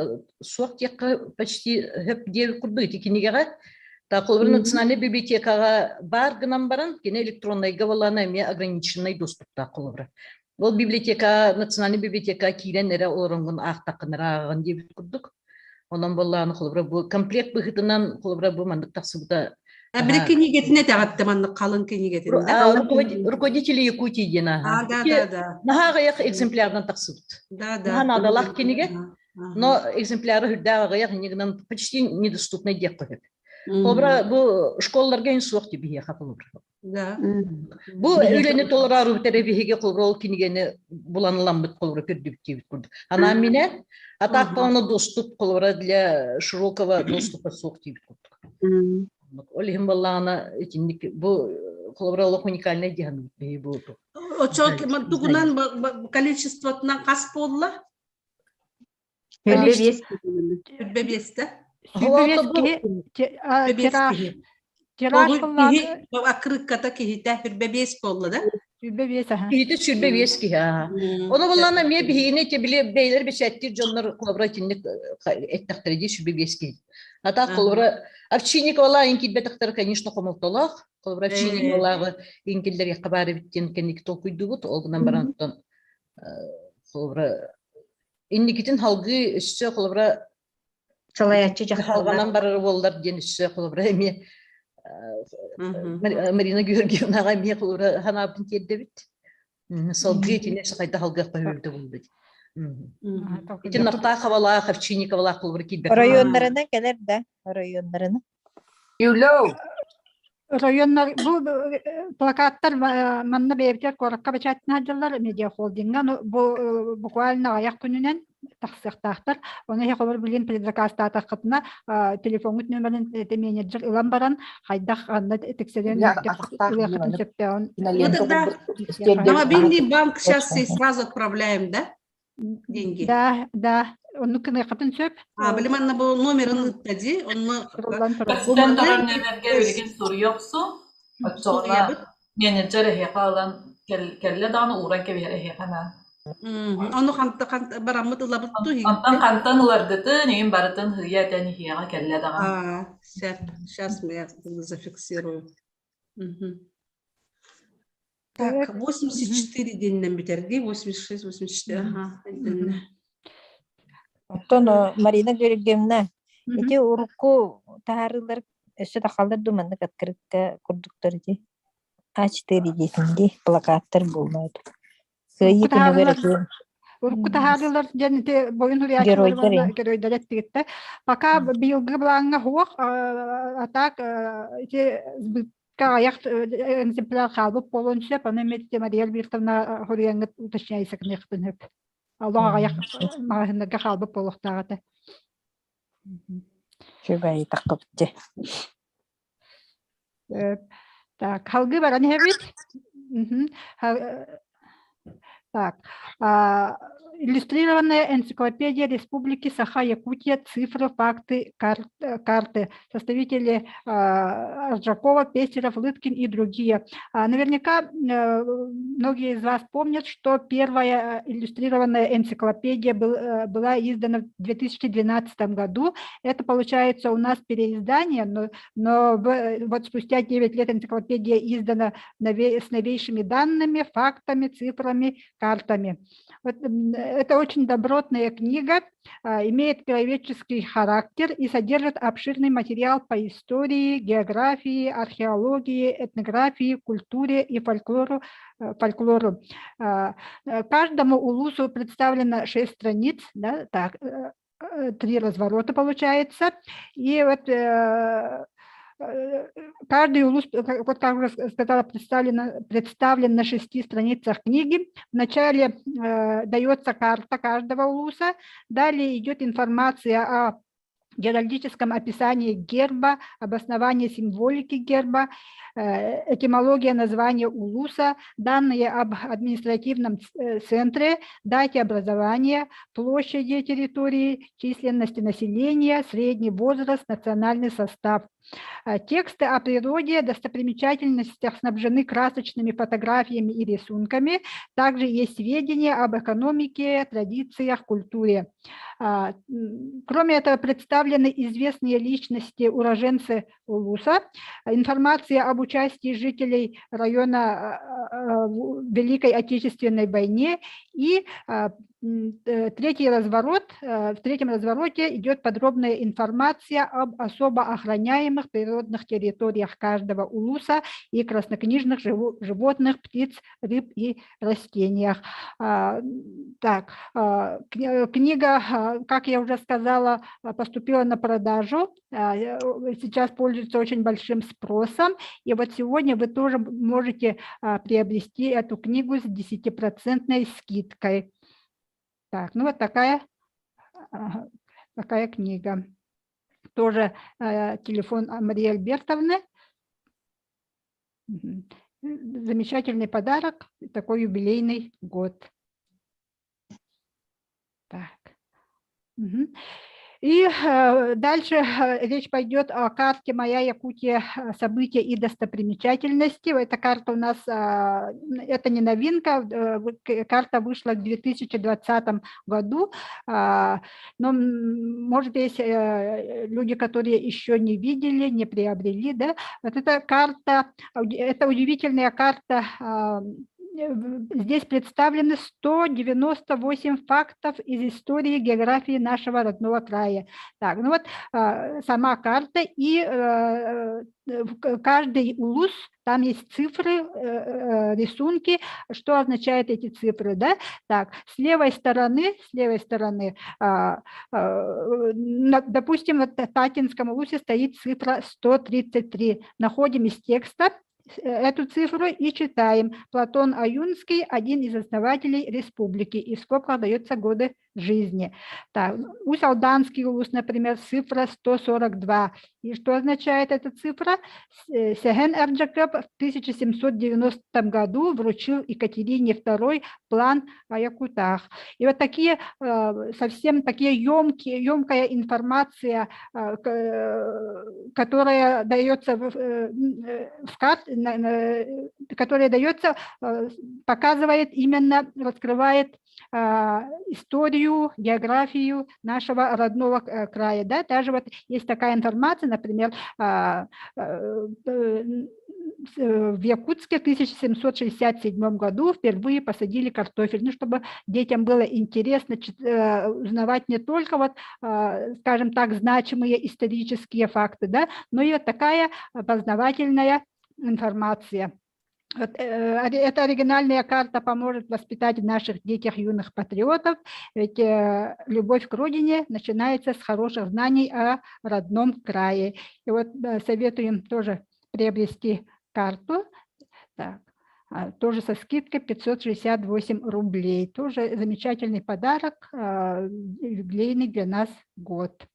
суох диэххэ почти хөп диэбит курдук ити кинигэҕэ та холобур национальный библиотекаҕа баар гынан баран кини электроннайга буоллаана эмиэ ограниченный доступтаах холобура ол библиотека национальный библиотека киирэн эрэ олоронгун аахтаххына ааҕаҕын диэбит курдук Онон буоллаҕына холобура бу комплект быһыытынан холобура бу маннык тахсыбыта.
Били кинигэтин этэҕэтте маннык халыҥ кинигэтин да?
Руководители Якутии диэн
ааһа. Да, да, да.
Наһаа аҕыйах экземплярынан тахсыбыт.
Да, да.
Наһаа наадалаах кинигэ. Но экземпляры үрдээх аҕыйах иннигинэн почти недоступный диэххэ сөп. Холобура бу школларга ин суох ти биһиэхэ холобура.
Да.
Бу үлэни толорору бүтэрэ биһиги холобура ол кинигэни булан ыламмыт холобура көрдүбүт диэбит курдук. Анаан минэ атаахтаҕына доступ холобура для широкого доступа суох диэбит курдук. Ол иһин буоллаҕына итинник бу холобура олох уникальный диэн биһи бу.
Очо тугунан количествотынан хас буолла?
25
25
25 киһи тираж тираж
аккырыкката киһитэ 25 буолла да?
25 аха.
Киһитэ 25 киһи аха. Ону буллана эмиэ биһигини ити били бэйлэр бэчээттиир дьоннор холобура итинник эттэхтэрэ дии 25 киһи. А так холобура Овчинниковалаа ин киирбэтэхтэрэ конечно хомолтолоох. Холобура Овчинниковалааҕы иҥкиллэриэххэ баар эбит диэн кэнники толкуйдуубут. Ол гынан баран оттон холобура Инникитин салгыы өссө холобура
Салайааччы дьахталлар.
Салҕанан барар буоллар диэн өссө холобура эмиэ Марина Георгиевнаҕа эмиэ холобура санаабытын тиэрдэбит. Салгыы итини өссө хайдах алгыахха сөбүтэ булбут. Ити Нартааховалаах, Овчинниковалаах холобура киирбэт.
Оройуоннарынан кэлэр да, оройуоннарынан.
Юлю!
Районнар бу плакаттар манна бэйэбитигэр куоракка бэчээттэнэ сылдьаллар медиахолдиҥҥа бу буквально аҕыйах күнүнэн тахсыахтаахтар. Ону эһи холобур билигин предзаказтаатаххытына телефоҥҥут нүөмэрин менеджер ылан баран хайдах ханна тиксэрин ылыаххытын сөптөөҕүн
На мобильный банк сейчас и сразу отправляем, да? Деньги.
Да, да. Оннук гыныаххытын сөп.
А, били манна бу номерын ыытта дии. Онно
Суруллан турар.
Көстөн турар нүөмэргэ билигин суруйа охсу. Оччоҕуна менеджер эһиэхэ ылан кэллэ даҕаны ууран кэбиһэр эһиэхэ наа.
Ону ханта ханта бараммыт ылабыт ту
Онтон хантан ыларгытын, иһин барытын һыйа этэн иһиэҕэ кэллэ даҕаны.
А, сейчас я зафиксирую. Так, 84 диэнинэн бүтэрдии, 86, 84, аха, итиннэ.
Оттон Марина Георгиевна, ити урукку таһаарыылар өссө да халлар дуу маннык открытка курдуктар ити? А4 диэтин дии, плакаттар буолла. Кыайыы күнүгэр этиэн.
Урукку таһаарыылар диэн ити бойун суруйааччылар уонна геройдар эттигиттэ. Пока быйылгы былааҥҥа суох, а так ити сбытка аҕыйах экземпляр хаалбыт буолуон сөп, ону эмиэ Мария Альбертовна суруйаҥҥыт уточняйса гыныахпын сөп. Олох аҕыйах маҕаһыыннарга хаалбыт буолуохтаах этэ.
Үчүгэй таххыбыт дьэ.
Так, халгыы баран иһэбит. Так, иллюстрированная энциклопедия Республики Саха-Якутия, цифры, факты, карты. Составители Аржакова, Пестеров, Лыткин и другие. Наверняка многие из вас помнят, что первая иллюстрированная энциклопедия была издана в 2012 году. Это получается у нас переиздание, но вот спустя 9 лет энциклопедия издана с новейшими данными, фактами, цифрами, картами. Вот, это очень добротная книга, имеет краеведческий характер и содержит обширный материал по истории, географии, археологии, этнографии, культуре и фольклору. фольклору. Каждому улусу представлено 6 страниц, да, так, три разворота получается. И вот каждый улус, вот как уже сказала, представлен на шести страницах книги. Вначале дается карта каждого улуса, далее идет информация о геральдическом описании герба, обосновании символики герба, этимология названия улуса, данные об административном центре, дате образования, площади территории, численности населения, средний возраст, национальный состав. Тексты о природе, достопримечательностях снабжены красочными фотографиями и рисунками. Также есть сведения об экономике, традициях, культуре. Кроме этого, представлены известные личности уроженцы Улуса, информация об участии жителей района в Великой Отечественной войне и третий разворот, в третьем развороте идет подробная информация об особо охраняемых природных территориях каждого улуса и краснокнижных животных, птиц, рыб и растениях. Так, книга, как я уже сказала, поступила на продажу, сейчас пользуется очень большим спросом. И вот сегодня вы тоже можете приобрести эту книгу с 10% скидкой. Так, ну вот такая книга. Тоже телефон Марии Альбертовны. Замечательный подарок, такой юбилейный год. Так. Угу. И дальше речь пойдет о карте «Моя Якутия. События и достопримечательности». Эта карта у нас, это не новинка, карта вышла в 2020 году, но, может, есть люди, которые еще не видели, не приобрели. Да? Вот эта карта, это удивительная карта. Здесь представлены 198 фактов из истории географии нашего родного края. Так, ну вот сама карта и каждый улус, там есть цифры, рисунки, что означают эти цифры, да? Так, с левой стороны, допустим, в Татинском улусе стоит цифра 133. Находим из текста эту цифру и читаем. Платон Аюнский, один из основателей республики, и в скобках дается годы жизни. Так, Усть-Алданский улус, например, цифра 142. И что означает эта цифра? Сэхэн Ардьакыап в 1790 году вручил Екатерине II план о Якутах. И вот такие, совсем такие емкие, емкая информация, которая дается в карте, которая дается, показывает именно, раскрывает историю, географию нашего родного края. Да? Даже вот есть такая информация, например, в Якутске в 1767 году впервые посадили картофель, ну, чтобы детям было интересно узнавать не только, вот, скажем так, значимые исторические факты, да, но и вот такая познавательная информация. Вот, эта оригинальная карта поможет воспитать в наших детях юных патриотов, ведь любовь к родине начинается с хороших знаний о родном крае. И вот советуем тоже приобрести карту. Так, тоже со скидкой 568 рублей. Тоже замечательный подарок, юбилейный для нас год.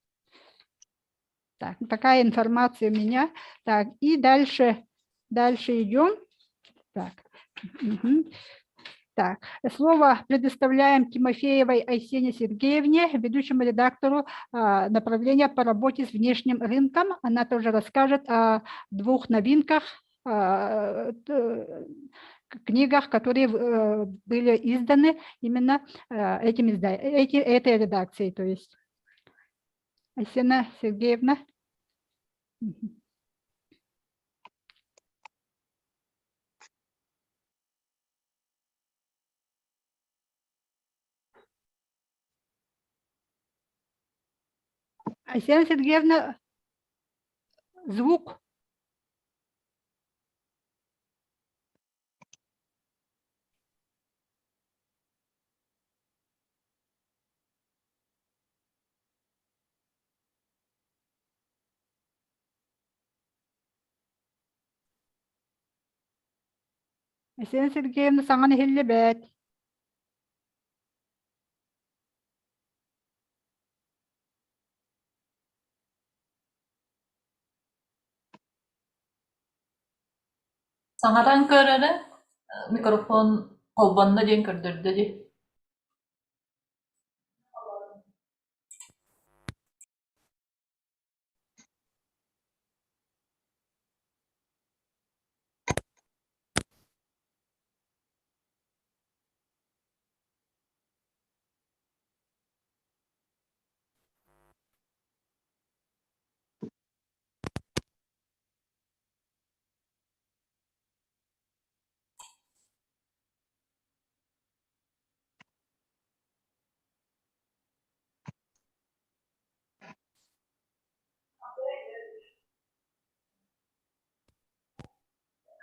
Так, такая информация у меня. Так, и дальше, дальше идем. Так, угу. Так, слово предоставляем Тимофеевой Айсене Сергеевне, ведущему редактору направления по работе с внешним рынком. Она тоже расскажет о двух новинках, книгах, которые были изданы именно этим этой редакцией. То есть Айсена Сергеевна. Айсена Сергеевна, звук. Айсена Сергеевна саҥаны иһиллибэт.
Саҥаран көр эрэ, микрофон холбонно диэн көрдөрдө дии.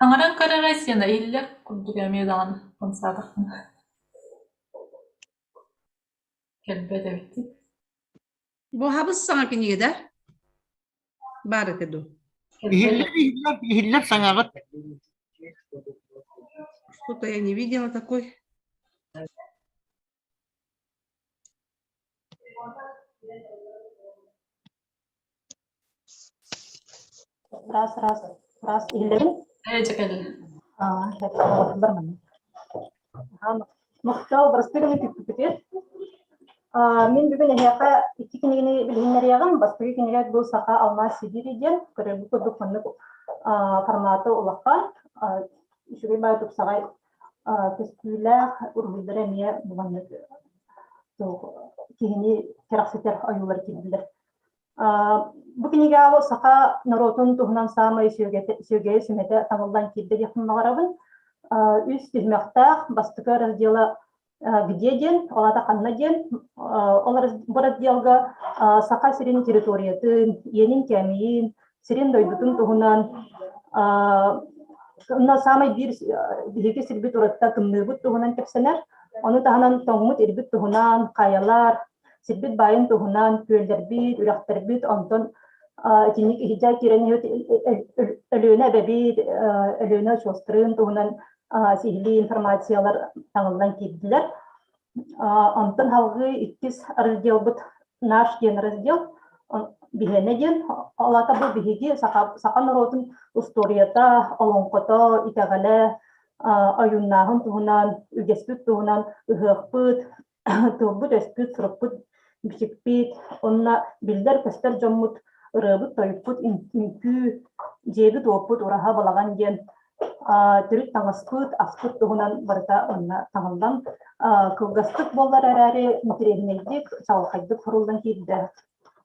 Саҥаран көр эрэ сиэнэ иһиллэр курдук эмиэ даҕаны хамсаатахпына Кэлбэт эбиттик.
Бу хабыс саҥа кинигэ да? Баар этэ дуу?
Иһиллэр, иһиллэр, иһиллэр саҥаҕыт.
Что-то я не видела такой.
Раз, раз, раз, иһиллэрин?
Ээ, дьэ кэллэ.
Аа, Махтал, бастакы түппүтүт. Мин бүгүн эһиэхэ икки кинигэни билиһиннэриэҕим. Бастакы кинигэ бу Саха алмаас Сибири диэн көрөргүт курдук маннык формата улахан, үчүгэй баай тупсаҕай көстүүлээх уруһуйдара эмиэ бу маннык киһини кэрэхсэтэр ойуулар киирдилэр. Бу кинигэҕэ саха норуотун туһунан саамай сүөгэйэ сүмэтэ таҥыллан киирдэ диэхпин баҕарабын. Үс түһүмэхтээх бастакы раздела где диэн, ол аата ханна диэн, ол бу разделга Саха сирин территориятын, иэнин кээмэйин, сирин дойдутун туһунан онно саамай биир биһиги сирбит уратта тымныыбыт туһунан кэпсэнэр. Ону таһынан тоҥмут ирбит туһунан, хайалар, сирбит баайын туһунан, күөллэрбит, үрэхтэрбит, онтон итинник иһдьэ киирэн Өлүөнэ эбэбит, Өлүөнэ очуостарын туһунан сиһилии информациялар таҥыллан киирдилэр. Онтон салгыы иккис разделбыт наш диэн раздел биһиэнэ диэн, ол аата бу биһиги саха, саха норуотун устуоруйата, олоҥхото, итэҕэлэ, ойууннааһын туһунан, үгэспит туһунан ыһыахпыт, тылбыт-өспүт, сурукпут, бичикпит, уонна биллэр-көстөр дьоммут ырыабыт-тойукпут, үҥкүү, дьиэбит-уоппут, ураһа, балаҕан диэн төрүт таҥаспыт, аспыт туһунан барыта онно таҥыллан кылгастык буоллар эрээри интэриэһинэйдик, чаҕылхайдык суруллан киирдэ.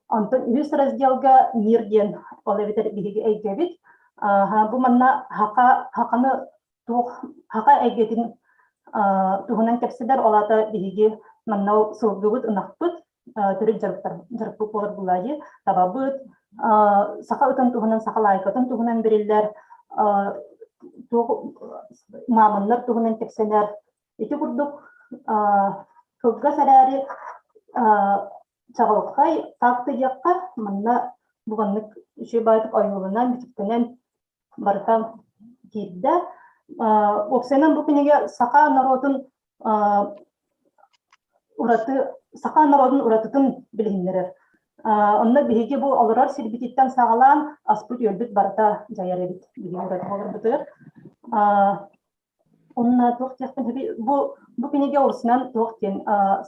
Онтон үһүс разделга мир диэн, ол эбэтэр биһиги эйгэбит. Бу манна хака, хаканы туох хака эйгэтин туһунан кэпсэтэр, ол аата биһиги манна сылгыбыт, ынахпыт төрүт дьарыктар дьарыкпыт буолар булаайы, табабыт, саха ытын туһунан, саха лаайкатын туһунан бэриллэр. туох мамоннар туһунан кэпсэнэр. Ити курдук кылгас эрээри чаҕылхай факты диэххэ, манна бу маннык үчүгэй баҕайытык ойууланан, бичиктэнэн барыта киирдэ. Уопсайынан бу кинигэ саха норуотун ураты саха норуотун уратытын билиһиннэрэр. Онно биһиги бу олорор сирбититтэн саҕалаан аспыт-үөлбүт барыта дьайар эбит биһиги ураты олорбутугар. Онно туох диэхпин бу бу кинигэ урусунан туох диэн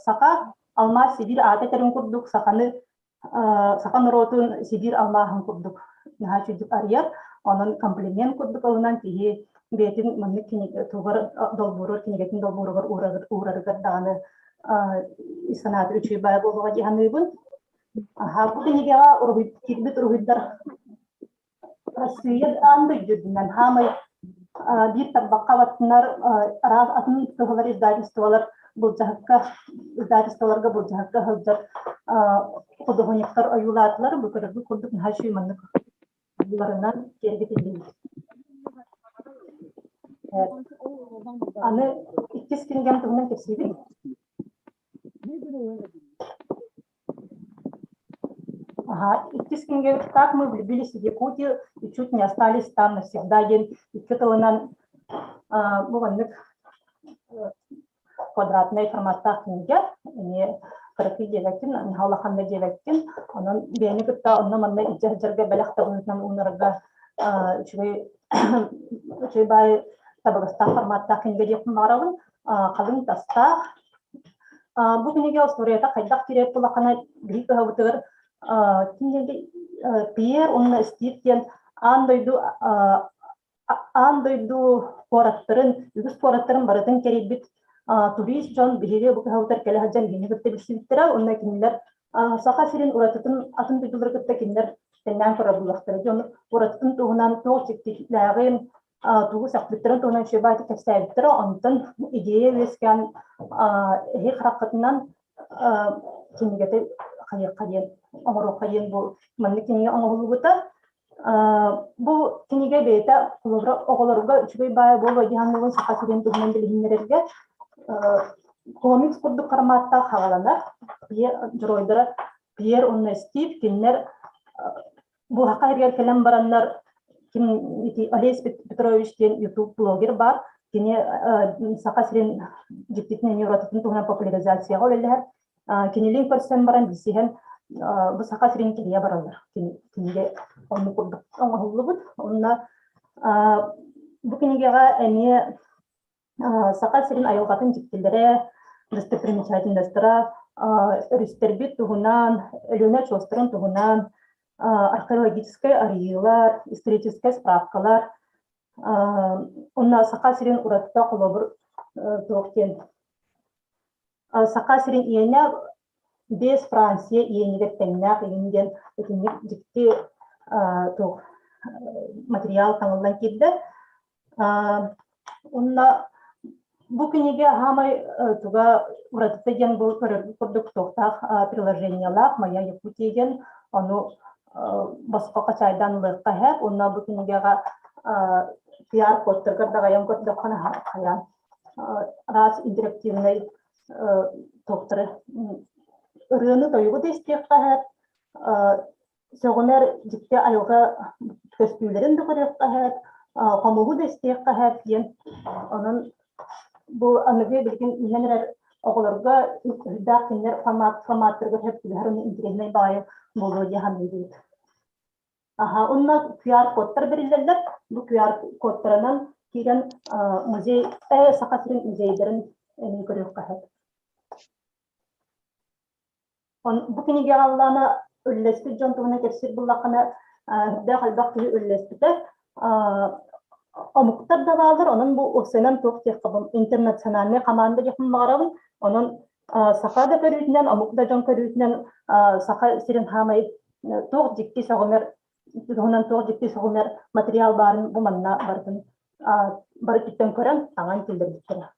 саха алмаас Сибиир аата этэрин курдук саханы саха норуотун Сибиир алмааһын курдук наһаа үчүгдүк арыйар. Онон комплимент курдук ылынан киһи бэйэтин маннык тугар долбуурур кинигэтин долбууругар уурарыгар даҕаны санаата үчүгэй баай буолуоҕа дии саныыбын. Бу кинигэҕэ уруһуй киирбит уруһуйдар Россия аан дойду үрдүнэн хаамай биир тарбахха баттынар араас атын кыһалар издательстволар былдьаһыкка издательстволарга былдьаһыкка сылдьар художниктар ойуулаатылар. Бу көрөргүт курдук наһаа үчүгэй маннык ойууларынан киэргэтиллибит. Аны иккис кинигэм туһунан кэпсиибин. Ага, иккис кинигэбит «Как мы влюбились в Якутию и чуть не остались там навсегда» диэн икки тылынан бу маннык квадратнай форматтаах кинигэ. Эмиэ кыракый диэбэккин, наһаа улахан да диэбэккин. Онон бэйэни кытта онно-манна илдьэ сылдьарга бэлэх да быһыытынан уунарга үчүгэй үчүгэй баай табыгастаах форматтаах кинигэ диэхпин баҕарабын. Халыҥ тастаах, Бу кинигэ устуоруйата хайдах киирэр улахана биһиги кыһабытыгар Пьер уонна Стив диэн аан дойду аан дойду куораттарын, үгүс куораттарын барытын кэрийбит турист дьон биһиги бу кыһабытыгар кэлэ сылдьан биһини кытта билсибиттэрэ уонна кинилэр Саха сирин уратытын атын дойдулары кытта кинилэр тэннээн көрөр буллахтара. Дьон уратытын туһунан туох дьиктилээҕин, тугу сөхпүттэрин туһунан үчүгэй баҕайытык кэпсээбиттэрэ. Онтон идея үөскээн эһи хараххытынан кинигэтэ хайыахха диэн оҥоруохха диэн бу маннык кинигэ оҥоһуллубута. Бу кинигэ бэйэтэ холобура оҕолорго үчүгэй баайа буолуо дии саныыбын Саха сирин туһунан билиһиннэрэргэ комикс курдук форматтаах хаҕаланар. Дьоруойдара Пьер уонна Стив кинилэр Бу саха сиригэр кэлэн бараннар ким ити Олесь Петрович диэн YouTube блогер баар. Кини Саха сирин дьиктитин эмиэ уратытын туһунан популяризацияҕа үлэлэһэр. Кинилиин көрсөн баран билсиһэн бу Саха сирин кирийэ бараллар. Кинигэ оннук курдук оҥоһуллубут. Онно бу кинигэҕэ эмиэ Саха сирин айылҕатын дьиктилэрэ, достопримечательностара, өрүстэрбит туһунан, Өлүөнэ очуостарын туһунан, археологическай арыйыылар, историческай справкалар, уонна Саха сирин уратыта холобур туох диэн Саха сирин иэнэ биэс Франция иэнигэр тэҥнээх иһин диэн итинник дьикти туох материал таҥыллан киирдэ. Уонна бу кинигэ хаамай туга уратыта диэн бу көрөргүт курдук туохтаах приложениелаах «Моя Якутия» диэн ону босхо хачайдаан ылыахха сөп. Уонна бу кинигэҕэ QR-кодтаргар даҕайан көрдөххүнэ хайаан араас интерактивнай туохтары ырыаны-тойугу да истиэххэ сөп, сөҕүмэр дьикти айылҕа көстүүлэрин да көрүөххэ сөп, хомуһу да истиэххэ сөп диэн. Онон бу аныгы билигин үүнэн эрэр оҕолорго үрдээх кинилэр форматтарыгар сөп түбэһэр уонна интэриэһинэй баҕайы буолуо дии саныыбыт. Аха, уонна QR-кодтар бэриллэллэр. Бу QR-кодтарынан киирэн музей, Саха сирин музейдарын эмиэ көрүөххэ сөп. Бу кинигэҕэ Аллана үллэспит дьон туһунан кэпсиир буллаххына, үрдээх элбэх киһи үллэспитэ. Омуктар да бааллар, онон бу уопсайынан туох диэххэ интернациональнай команда диэхпин баҕарабын. Онон саха да көрүүтүнэн, омук да дьон көрүүтүнэн саха сирин хаамай туох дьикти сөҕүмэр туһунан туох дьикти сөҕүмэр материал баарын бу манна барытын бары өттүттэн көрөн таҥан киллэрбиттэрэ.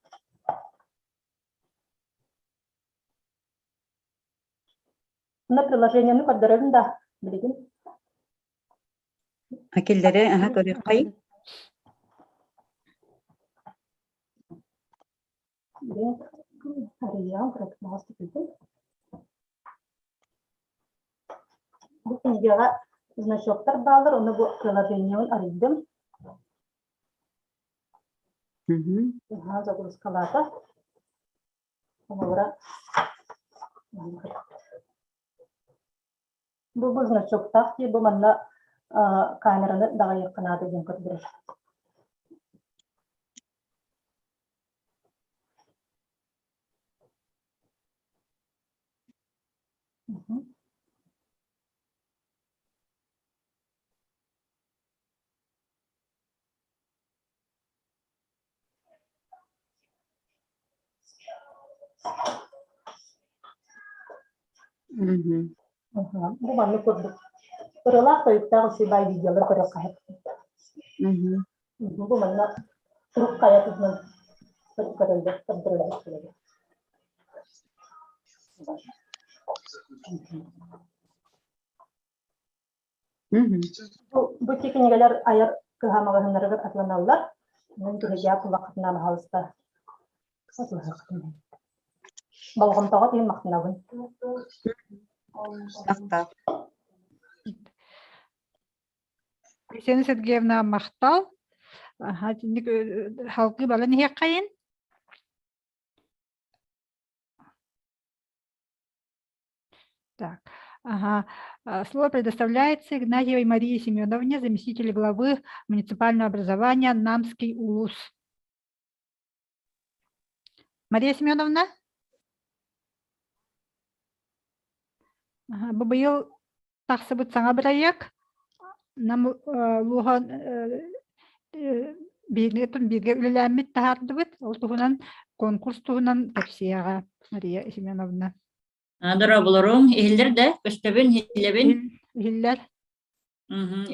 Мына приложениены көрдөрөбүн да билигин.
Киллэри аха көрүөххэй.
Арыйаан кыратынаҕас түпүтүн. Бу кинигэҕэ значоктар бааллар, ону бу приложениебын арыйдым. Аһаа, загрузкалаата. Оҥоро Бу бу значоктаах дии, бу манна камераны даҕайыахха наада диэн көрдөрөр. Бу маннык курдук ырыалаах тойуктаах үчүгэй видеолар көрүөххэ сөп. Бу манна турук хайа туһунан көрөллөр, көрдөрөллөр. Бу кинигэлэр айар кыһа маҕаһыыннарыгар атыланаллар. Онон киһигэ кулаххытына баһаалыста Болҕомтоҕо иһин махтанабын.
Махтал.
Ксения Сергеевна махтал. Итинник халгыы балан иһиэххэйин. Так, ага. Слово предоставляется Игнатьевой Марии Семеновне, заместителю главы муниципального образования Намский улус. Мария Семеновна? Ага, бу быйыл тахсыбыт саҥа бырайыак Нам улууһа бииргэ бииргэ үлэлээммит таһаардыбыт. Ол туһунан конкурс туһунан кэпсиэҕэ Мария Семеновна.
Дорооболоруҥ, иһиллэр да, көстөбүн, иһиллэбин.
Иһиллэр.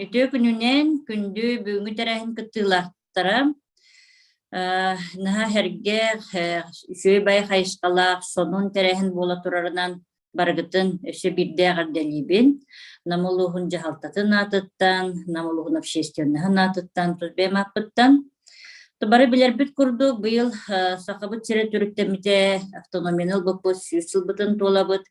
Үтүө күнүнэн, күндү бүгүҥҥү тэрээһин кыттыылаахтара. Наһаа сэргэх, үчүгэй бай хайысхалаах сонун тэрээһин буола турарынан барыгытын өссө биирдэ эҕэрдэлиибин. Нам улууһун дьаһалтатын аатыттан, Нам улууһун общественноһын аатыттан, тус бэйэм ааппыттан. Бары билэрбит курдук, быйыл Сахабыт сирэ төрүттэммитэ, автономияны ылбыппыт 100 сылбытын туолабыт.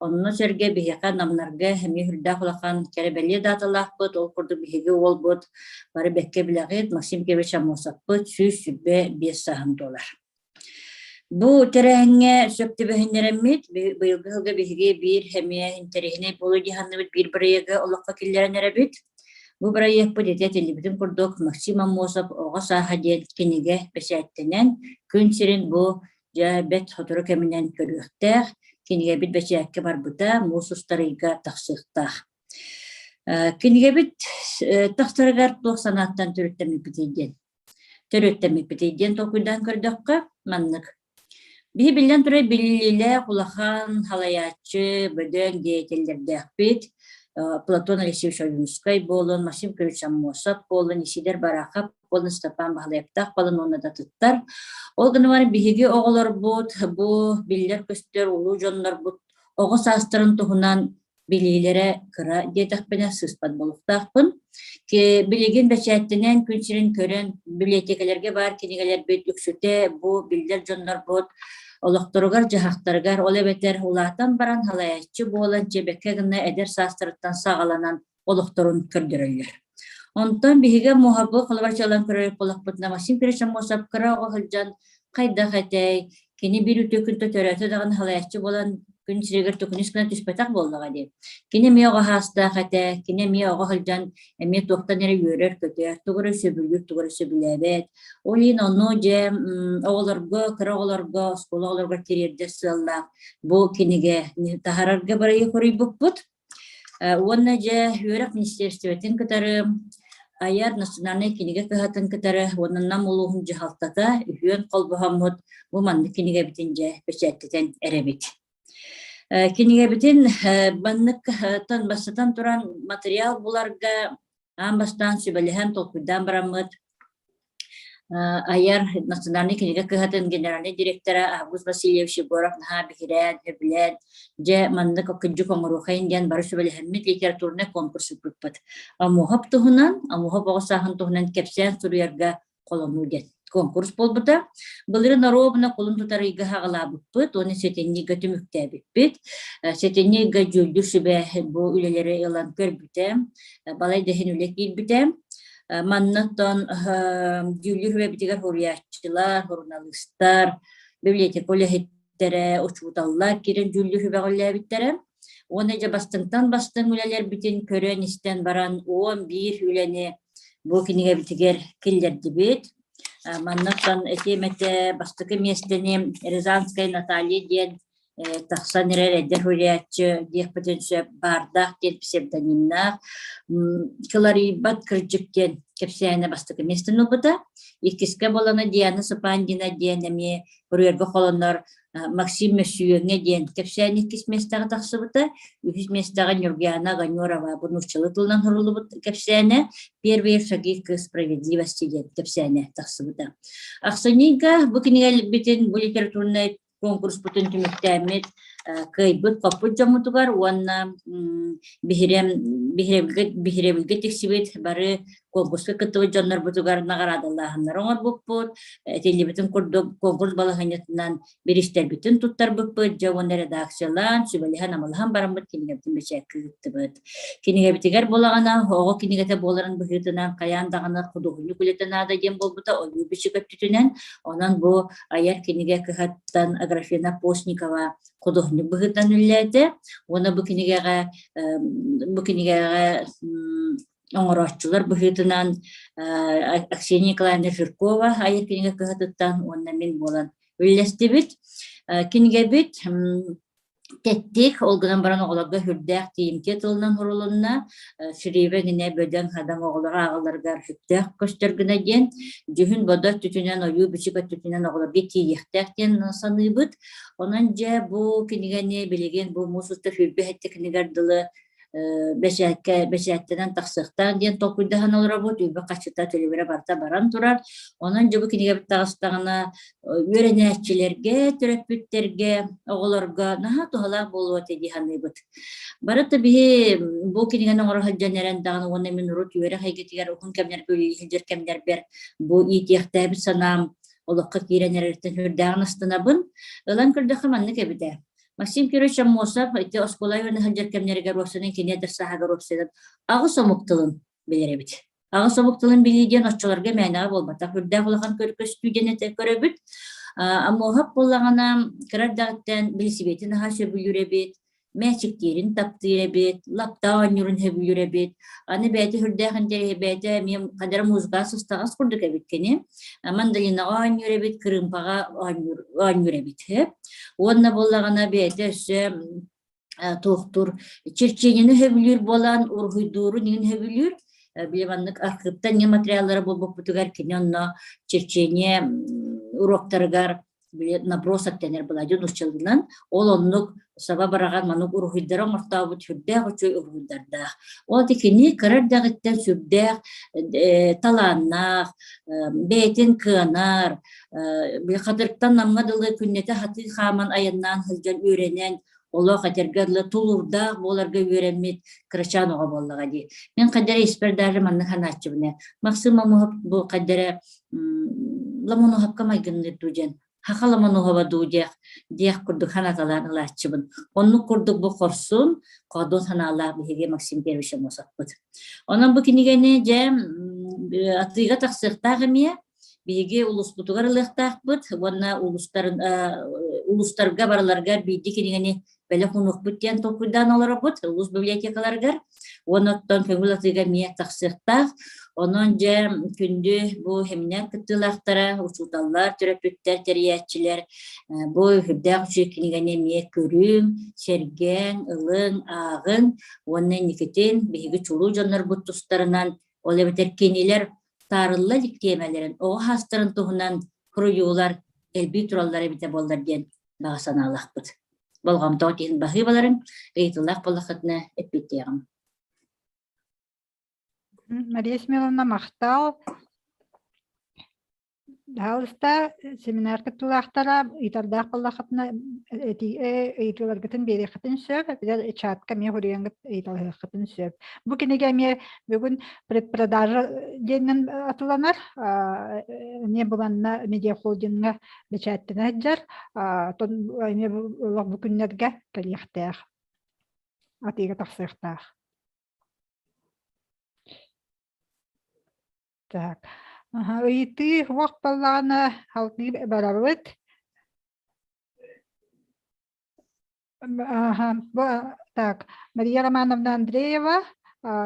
Онно сэргэ биһиэхэ Намнарга эмиэ үрдээх улахан кэрэ-бэлиэ дааталаахпыт. Ол курдук биһиги уолбут бары бэккэ билэҕит Максим Кирович Аммосовпыт 125 сааһын туолар. Бу тэрээһиҥҥэ сөп түбэһиннэрэммит, быйылгы сылга биһиги биир эмиэ интэриэһинэй буолуо дии саныыбыт биир бырайыагы олоххо киллэрэн эрэбит. Бу бырайыакпыт ити этиллибитин курдук Максим Аммосов «Оҕо сааһа» диэн кинигэ бэчээттэнэн, күн сирин бу дьэ бэрт сотору кэминэн көрүөхтээх, кинигэбит бэчээккэ барбыта муус устар ыйга тахсыахтаах. Кинигэбит тахсарыгар туох санааттан төрүттэммиппитий диэн төрүөттэммиппитий диэн толкуйдаан көрдөххө, маннык. Биһи биллэн турар биллиилээх улахан халайааччы, бөдөҥ деятеллэрдээхпит. Платон Алексеевич Ойуунускай буолун, Максим Кирович Аммосов буолун, Исидор Барахов буолун, Степан Баһылайаптаах буолун уонна да атыттар. Ол гынан баран биһиги оҕолорбут, бу биллэр-көстөр улуу дьоннорбут оҕо саастарын туһунан билиилэрэ кыра диэтэхпинэ сыыспат буолуохтаахпын. Билигин бэчээттэнэн күн сирин көрөн библиотекаларга баар кинигэлэрбит үксүтэ бу биллэр дьоннорбут олохторугар-дьаһахтарыгар, ол эбэтэр улаатан баран халайааччы буолан дьэбэккэ гына эдэр саастарыттан саҕаланан олохторун көрдөрөллөр. Онтон биһиги муоһабы холобурчалан көрөр буоллахпытына Максим Кирович Аммосов кыра оҕо сылдьан хайдах этэй, кини биир үтүө күн төрөөтө даҕаны халайааччы буолан күн сиригэр төкүнүс гына түспэтэх буоллаҕа дии. Кини эмиэ оҕо саастаах этэ, кини эмиэ оҕо сылдьан эмиэ туохтан эрэ үөрэр-көтөр, тугу эрэ сөбүлүүр, тугу эрэ сөбүлээбэт. Ол иһин ону дьэ оҕолорго, кыра оҕолорго, оскуола оҕолоругар тириэрдэр сыаллаах бу кинигэ таһаарарга бырайыак хоруйбуппут. Уонна дьэ үөрэх министиэристибэтин кытары айар национальнай кинигэ кыһатын кытары уонна Нам улууһун дьаһалтата үһүөн холбоһоммут бу маннык кинигэбитин дьэ бэчээттэтэн эрэбит. Кинигэбитин маннык бастатан туран материал буларга аан бастаан сүбэлэһэн толкуйдаан бараммыт айар национальнай кинигэ кыһатын генеральнай директора Август Васильевич Егоров наһаа биһирээн, сөбүлээн, дьэ маннык кырдьык оҥоруохайын диэн бары сүбэлэһэммит литературнай конкурс ыыппыппыт. Омуоһап туһунан, Омуоһап оҕо сааһын туһунан кэпсээн суруйарга холонуу диэн. конкурс буолбута. Былырыын оруобуна кулун тутар ыйга саҕалаабыппыт уонна сэтинньи ыйга түмүктээбиппит. Сэтинньи ыйга дьүүллүүр сүбэ бу үлэлэри ылан көрбүтэ, балай да иһин үлэ киирбитэ. Манна оттон дьүүллүүр сүбэбитигэр суруйааччылар, суруналыыстар, библиотека үлэһиттэрэ, учууталлар киирэн дьүүллүүр сүбэҕэ үлэлээбиттэрэ. Уонна дьэ бастыҥтан бастыҥ үлэлэрбитин көрөн-истэн баран 11 үлэни бу кинигэбитигэр киллэрдибит. Маннаттан этиэм этэ бастакы миэстэни Рязанская Наталья диэн тахсан эрэр эдэр суруйааччы диэхпитин сөп баардаах диэн псевдонимнаах Кыларыйбат кырдьык диэн кэпсээнэ бастакы миэстэни ылбыта. Иккискэ буолана Диана Сапандина диэн эмиэ Курьерга холонор Максим Мөссүйүөҥҥэ диэн кэпсээн иккис миэстэҕэ тахсыбыта. Үһүс миэстэҕэ Нюргиана Огонерова бу нууччалыы тылынан суруллубут кэпсээнэ «Первые шаги к справедливости» диэн кэпсээнэ тахсыбыта. Ахсынньыга бу кинигэлэрбитин бу литературнай конкурспутун түмүктээммит кыайбыт хоппут дьоммутугар уонна биһирэм биһирэбилгэ биһирэбилгэ тиксибит бары конкурска кыттыбыт дьоннорбутугар наҕараадалааһыннары оҥорбуппут, этиллибитин курдук конкурс балаһыанньатынан бириистэрбитин туттарбыппыт, дьэ уонна редакциялаан, сүбэлэһэн-амалаһан бараммыт кинигэбитин бэчээккэ ыыттыбыт. Кинигэбитигэр буолаҕына, оҕо кинигэтэ буоларын быһыытынан хайаан даҕаны худуоһунньук үлэтэ наада диэн буолбута ойуу-бичик өттүтүнэн. Онон бу айар кинигэ кыһаттан Аграфена Постникова худуоһунньук быһыытынан үлэлээтэ. Уонна бу кинигэҕэ бу кинигэҕэ оҥорооччулар быһыытынан Аксения Николаевна Жиркова айар кинигэ кыһатыттан уонна мин буолан үллэстибит. Кинигэбит тэттик, ол гынан баран оҕолорго сүрдээх тиийимтиэ тылынан сурулунна. Шрибэ гинэ бөдөҥ-хадаҥ оҕолор ааҕалларыгар сөптөөх көстөр гына диэн, дьүһүн-бодо өттүтүнэн, ойуу-бичик өттүтүнэн оҕолорго тиийиэхтээх диэн саныыбыт. Онон дьэ бу кинигэни билигин бу муус устар сүүрбэ сэттэ кинигэр дылы бэчээккэ бэчээттэнэн тахсыахтаах диэн толкуйдаһан олоробут үбэ харчыта төлөбүрэ барыта баран турар онон дьэ бу кинигэбит таҕыстаҕына үөрэнээччилэргэ төрөппүттэргэ оҕолорго наһаа туһалаах буолуо этэ дии саныыбыт барыта биһи бу кинигэни оҥоро сылдьан эрэн даҕаны уонна мин урут үөрэх эйгэтигэр уһун кэмнэргэ үлэлии сылдьар кэмнэрбэр бу иитиэхтээбит санаам олоххо киирэн эрэриттэн сүрдээҕин астынабын ылан көрдөххө маннык эбитэ Максим Кирович Аммосов ити оскуола үөрэнэ сылдьар кэмнэригэр уопсайынан кини эдэр сааһыгар уопсайынан аҕыс омук тылын билэр эбит. Аҕыс омук тылын билии диэн оччолорго мээнэҕэ буолбатах, үрдээх улахан көстүү диэн этэ көрөбүт. Аммосов буоллаҕына кыра эрдэҕиттэн билисибиэтин аһа сөбүлүүр эбит, мээчиктиирин таптыыр эбит, лапта оонньуурун сөбүлүүр эбит. Аны бэйэтэ сүрдээх интэриэһи бэйэтэ эмиэ хадара музыка сыстаҕас курдук эбит кини. Мандолинаҕа оонньуур эбит, кырыымпаҕа оонньуур, оонньуур эбит. Уонна буоллаҕына бэйэтэ өссө туохтуур черчениени сөбүлүүр буолан уруһуйдуурун иҥин сөбүлүүр. Били маннык архыыптан не материаллара буолбуппутугар кини онно черчение уроктарыгар били набросок дэнэр быладьы нууччалыынан ол оннук саба быраҕан маннык уруһуйдары оҥортообут сүрдээх үчүгэй уруһуйдардаах. Ол кини кыра эрдэҕиттэн сүрдээх талааннаах, бэйэтин кыанар, хатырыктан Намҥа дылы күннэтэ сатыы хааман айаннаан сылдьан үөрэнэн олох этэргэ дылы тулуурдаах буоларга үөрэммит кырачаан оҕо буоллаҕа дии. Мин хайдара испэр даже маннык санааччыбын ээ. Максим Мамуһап бу хайдара Ламонуһапка майгынныыр дуу диэн Хаха Ламонуһова дуу диэх диэх курдук санаталаан ылааччыбын. Оннук курдук бу хорсун, хоодуот санаалаах биһиги Максим Первич Амосовпут. Онон бу кинигэни дьэ атыыга тахсыахтаах эмиэ биһиги улууспутугар ылыахтаахпыт уонна улуустарын улуустарга барыларыгар биирдии кинигэни бэлэх уунуохпут диэн толкуйдаан олоробут улуус библиотекаларыгар уонна оттон көҥүл атыыга эмиэ тахсыахтаах. Онон дьэ күндү бу семинар кыттыылаахтара, учууталлар, төрөппүттэр, тэрийээччилэр бу сүрдээх үчүгэй кинигэни эмиэ көрүҥ, сэргээҥ, ылыҥ, ааҕыҥ уонна инникитин биһиги чулуу дьоннорбут тустарынан ол эбэтэр кинилэр таарылла илик тиэмэлэрин, оҕо саастарын туһунан суруйуулар элбии тураллар эбитэ буоллар диэн баҕа санаалаахпыт. Болҕомтоҕут иһин баһыыбаларыҥ, ыйытыылаах буоллаххытына эппиэттиэҕим.
Мария Смеловна, махтал. Пожалуйста, семинар кыттыылаахтара ыйытардаах буоллаххытына ыйытыыларгытын биэриэххитин сөп, эбэтэр чатка эмиэ суруйаҥҥыт ыйыталаһыаххытын сөп. Бу кинигэ эмиэ бүгүн предпродажа диэнинэн атыланар, эмиэ бу манна медиахолдиҥҥа бэчээттэнэ сылдьар, эмиэ бу күннэргэ кэлиэхтээх, атыыга тахсыахтаах. Так, аһа, ыйытыы уох буоллаҕына салгыы барабыт. Аха, бу так, Мария Романовна Андреева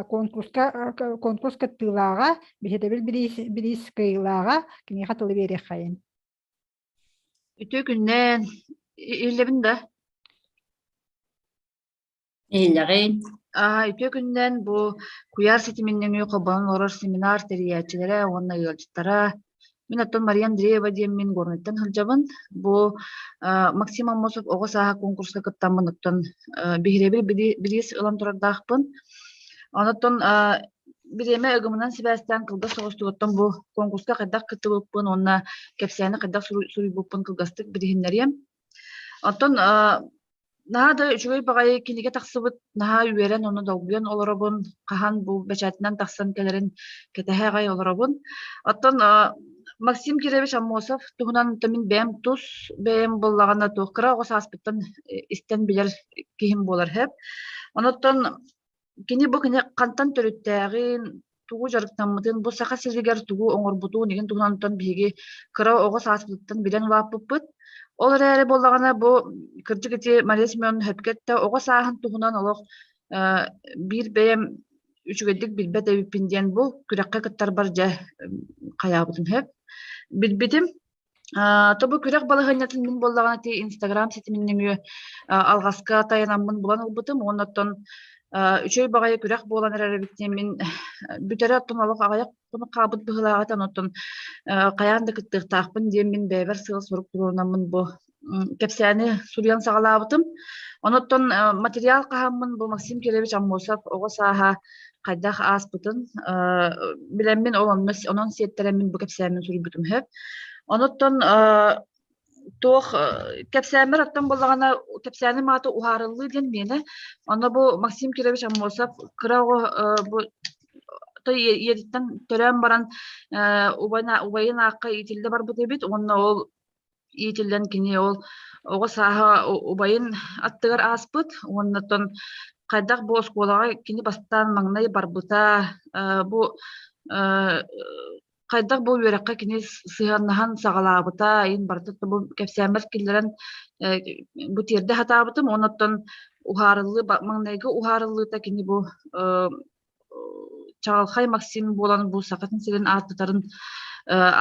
конкурска конкурс кыттыылааҕа, биһирэбил бириис бириис кыайыылааҕа, киниэхэ тылы биэриэххэйин.
Үтүө күннээн, иһиллэбин да?
Иһиллэҕин.
Аа, үтүө күнүнэн бу куйаар ситимин нөҥүө холбонон олорор семинар тэрийээччилэрэ уонна ыалдьыттара. Мин оттон Мария Андреева диэммин Горнайтан сылдьабын. Бу а, Максим Аммосов оҕо сааһа конкурска кыттаммын оттон биһирэбил бириис ылан турардаахпын. Онон бириэмэ ыгымынан сибээстээн кылгас соҕустук оттон бу конкурска хайдах кыттыбыппын уонна кэпсээни хайдах суруйбуппун кылгастык билиһиннэриэм. Оттон Наһаа да үчүгэй баҕайы кинигэ тахсыбыт, наһаа үөрэн уонна долгуйан олоробун, хаһан бу бэчээтинэн тахсан кэлэрин кэтэһэ аҕай олоробун. Оттон Максим Кирович Аммосов туһунан мин бэйэм тус бэйэм буоллаҕына туох кыра оҕо сааспыттан истэн билэр киһим буолар сөп. Онуттан Кини бу кини хантан төрүттээҕин, тугу дьарыктаммытын, бу Саха сиригэр тугу оҥорбутун игин туһунан биһиги кыра оҕо сааспытыттан билэн улааппыппыт. Ол эрээри буоллаҕына бу кырдьык ити Мария Семеновна сөпкө эттэ, оҕо сааһын туһунан олох биир бэйэм үчүгэйдик билбэт эбиппин диэн бу күрэххэ кыттарбар дьэ хайаабытым сөп. Билбитим. То бу күрэх балаһыанньатын мин буоллаҕына ити Инстаграм ситимин нөҥүө алҕаска тайанаммын булан ылбытым уонна оттон үчүгэй баҕайы күрэх буолан эрэр эбит диэн мин бүтэрэ оттон олох аҕыйах хонук хаалбыт быһыылааҕа этэ оттон хайаан да кыттыахтаахпын диэн мин бэйэбэр сыал-сорук туруорунаммын бу кэпсээни суруйан саҕалаабытым. Онуттан материал хаһаммын бу Максим Кирович Аммосов оҕо сааһа хайдах ааспытын билэммин ол онно онон сиэттэрэммин бу кэпсээммин суруйбутум сөп. Онуттан туох кэпсээммэр оттон буоллаҕына кэпсээним аата уһаарыллыы диэн миэнэ. Онно бу Максим Кирович Аммосов кыра оҕо бу ийэтиттэн төрөөн баран убайын аахха иитиллэ барбыт эбит уонна ол иитиллэн кини ол оҕо сааһа убайын аттыгар ааспыт уонна оттон хайдах бу оскуолаҕа кини бастаан маҥнай барбыта бу хайдах бу үөрэххэ кини сыһыаннаһан саҕалаабыта иһин барыта бу кэпсээммэр киллэрэн бу тиэрдэ сатаабытым уонна оттон уһаарыллыы маҥнайгы уһаарыллыыта кини бу чаҕылхай Максим буолан бу Сахатын сирин ааттатарын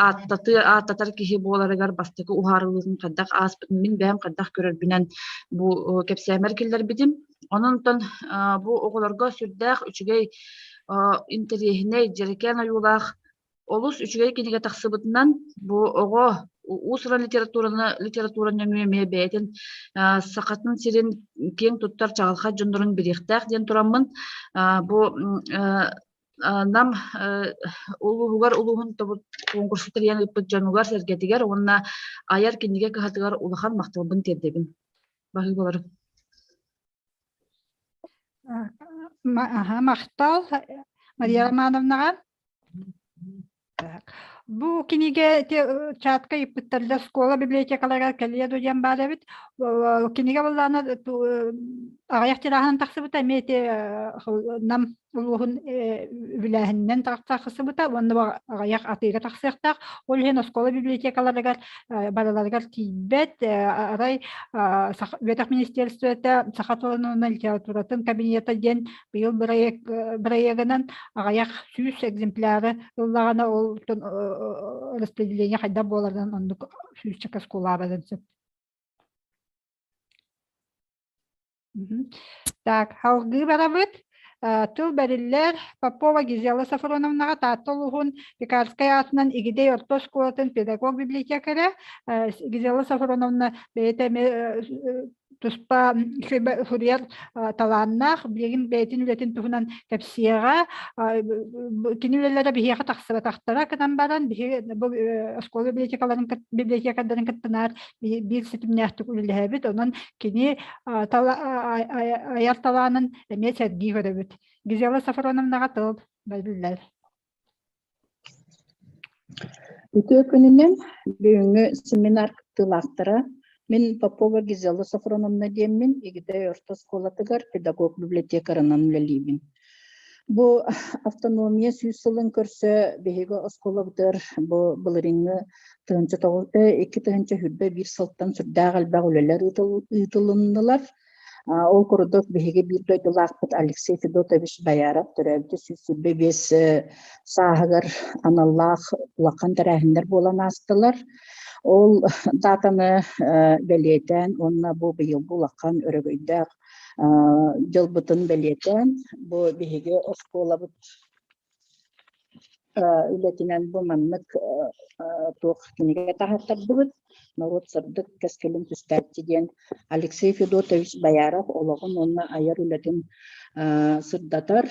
ааттатыы ааттатар киһи буоларыгар бастакы уһаарыллыытын хайдах ааспытын мин бэйэм хайдах көрөрбүнэн бу кэпсээмэр киллэрбитим. Онон бу оҕолорго сүрдээх үчүгэй интэриэһинэй дьэрэкээн ойуулаах Олус үчүгэй кинигэ тахсыбытынан, бу оҕо уус-уран литератураны литература нөҥүө эмиэ бэйэтин сахатын сирин киэҥ туттар чаҕылхай дьоннорун билиэхтээх диэн тураммын, бу Нам улууһугар улууһун конкурсу тэрийэн ыыппыт дьонугар-сэргэтигэр уонна айар кинигэ кыһатыгар улахан махталбын тиэрдэбин. Баһыыбаларым.
Аха, махтал Мария Романовнаҕа. Так. Бу кинигэ ити чатка ыыппыттар школа библиотекаларыгар кэлиэ дуо диэн баар эбит. Кинигэ буоллаҕына аҕыйах тираһынан тахсыбыта эмиэ ити Нам улууһун үбүлээһининэн тахсыбыта уонна аҕыйах атыыга тахсыахтаах. Ол иһин оскуола библиотекаларыгар барыларыгар тиийбэт. Арай Үөрэх министерствота саха тылын уонна литературатын кабинета диэн быйыл бырайыагынан аҕыйах 100 экземпляры ыллаҕына ол распределение хайдах буоларынан оннук сүүсчэкэ оскуолаабатын сөп. Так, салгыы барабыт. Тыл бэриллэр Попова Гизела Софроновнаҕа Таатта улууһун Пекарскай аатынан Игидэй орто оскуолатын педагог-библиотекаря Гизела Софроновна бэйэтэ эмиэ туспа суруйар талааннаах, билигин бэйэтин үлэтин туһунан кэпсиэҕэ. Кини үлэлэрэ биһиэхэ тахсыбатахтара гынан баран, биһи бу оскуола библиотекаларын библиотекардарын кыттынаар биир ситимнээхтик үлэлэһэбит. Онон кини айар талаанын эмиэ сэргии көрөбүт. Гизела Сафроновнаҕа тыл бэриллэр.
Үтүө күнүнэн бүгүҥҥү семинар кыттыылаахтара мин Попова Гизела Софроновна диэммин Игидэй орто оскуолатыгар педагог-библиотекарынан үлэлиибин. Бу автономия сүүс сылын көрсө биһиги оскуолабытыгар бу былырыыҥҥы 2021 сылтан сүрдээх элбэх үлэлэр ыытылыннылар. Ол курдук биһиги биир дойдулаахпыт Алексей Федотович Бояров төрөөбүтэ 125 сааһыгар аналлаах улахан тэрээһиннэр буолан аастылар. Ол датаны бэлиэтээн уонна бу быйылгы улахан өрөгөйдөөх дьылбытын бэлиэтээн бу биһиги оскуолабыт үлэтинэн бу маннык туох кинигэ таһааттардыбыт. Норуот сырдык кэскилин түстээччи диэн Алексей Федотович Бояров олоҕун уонна айар үлэтин сырдатар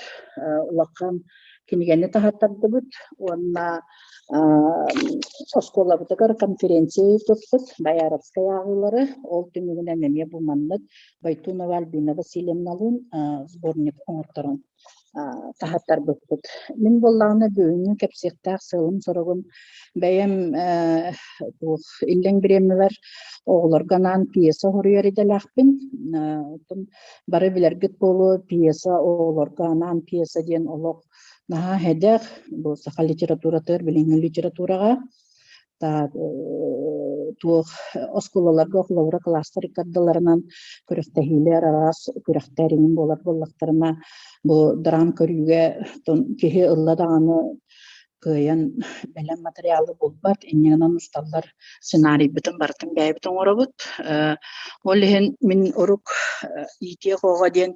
улахан кинигэни таһааттардыбыт уонна оскуолабытыгар конференция ыыппыппыт Бояровскай ааҕыылары. Ол түмүгүнэн эмиэ бу маннык Бойтунова Альбина Васильевналыын сборник оҥотторон таһаттарбыппыт. Мин буоллаҕына бүгүҥҥү кэпсиэхтээх сыалым-соругум бэйэм туох иллэҥ бириэмэбэр оҕолорго анаан пьеса суруйар идэлээхпин. Оттон бары билэргит буолуо, пьеса оҕолорго анаан пьеса диэн олох наһаа сэдэх, бу саха литературатыгар, билиҥҥи литератураҕа туох оскуолаларга холобура кылаастар ыккардыларынан күрэхтэһиилэр араас күрэхтэр иҥин буолар буоллахтарына бу драм көрүүгэ киһи ылла даҕаны кыайан бэлэм материалы булбат иннинэн усталлар сценарийбытын барытын бэйэбит оҥоробут. Ол иһин мин урук иитиэх оҕо диэн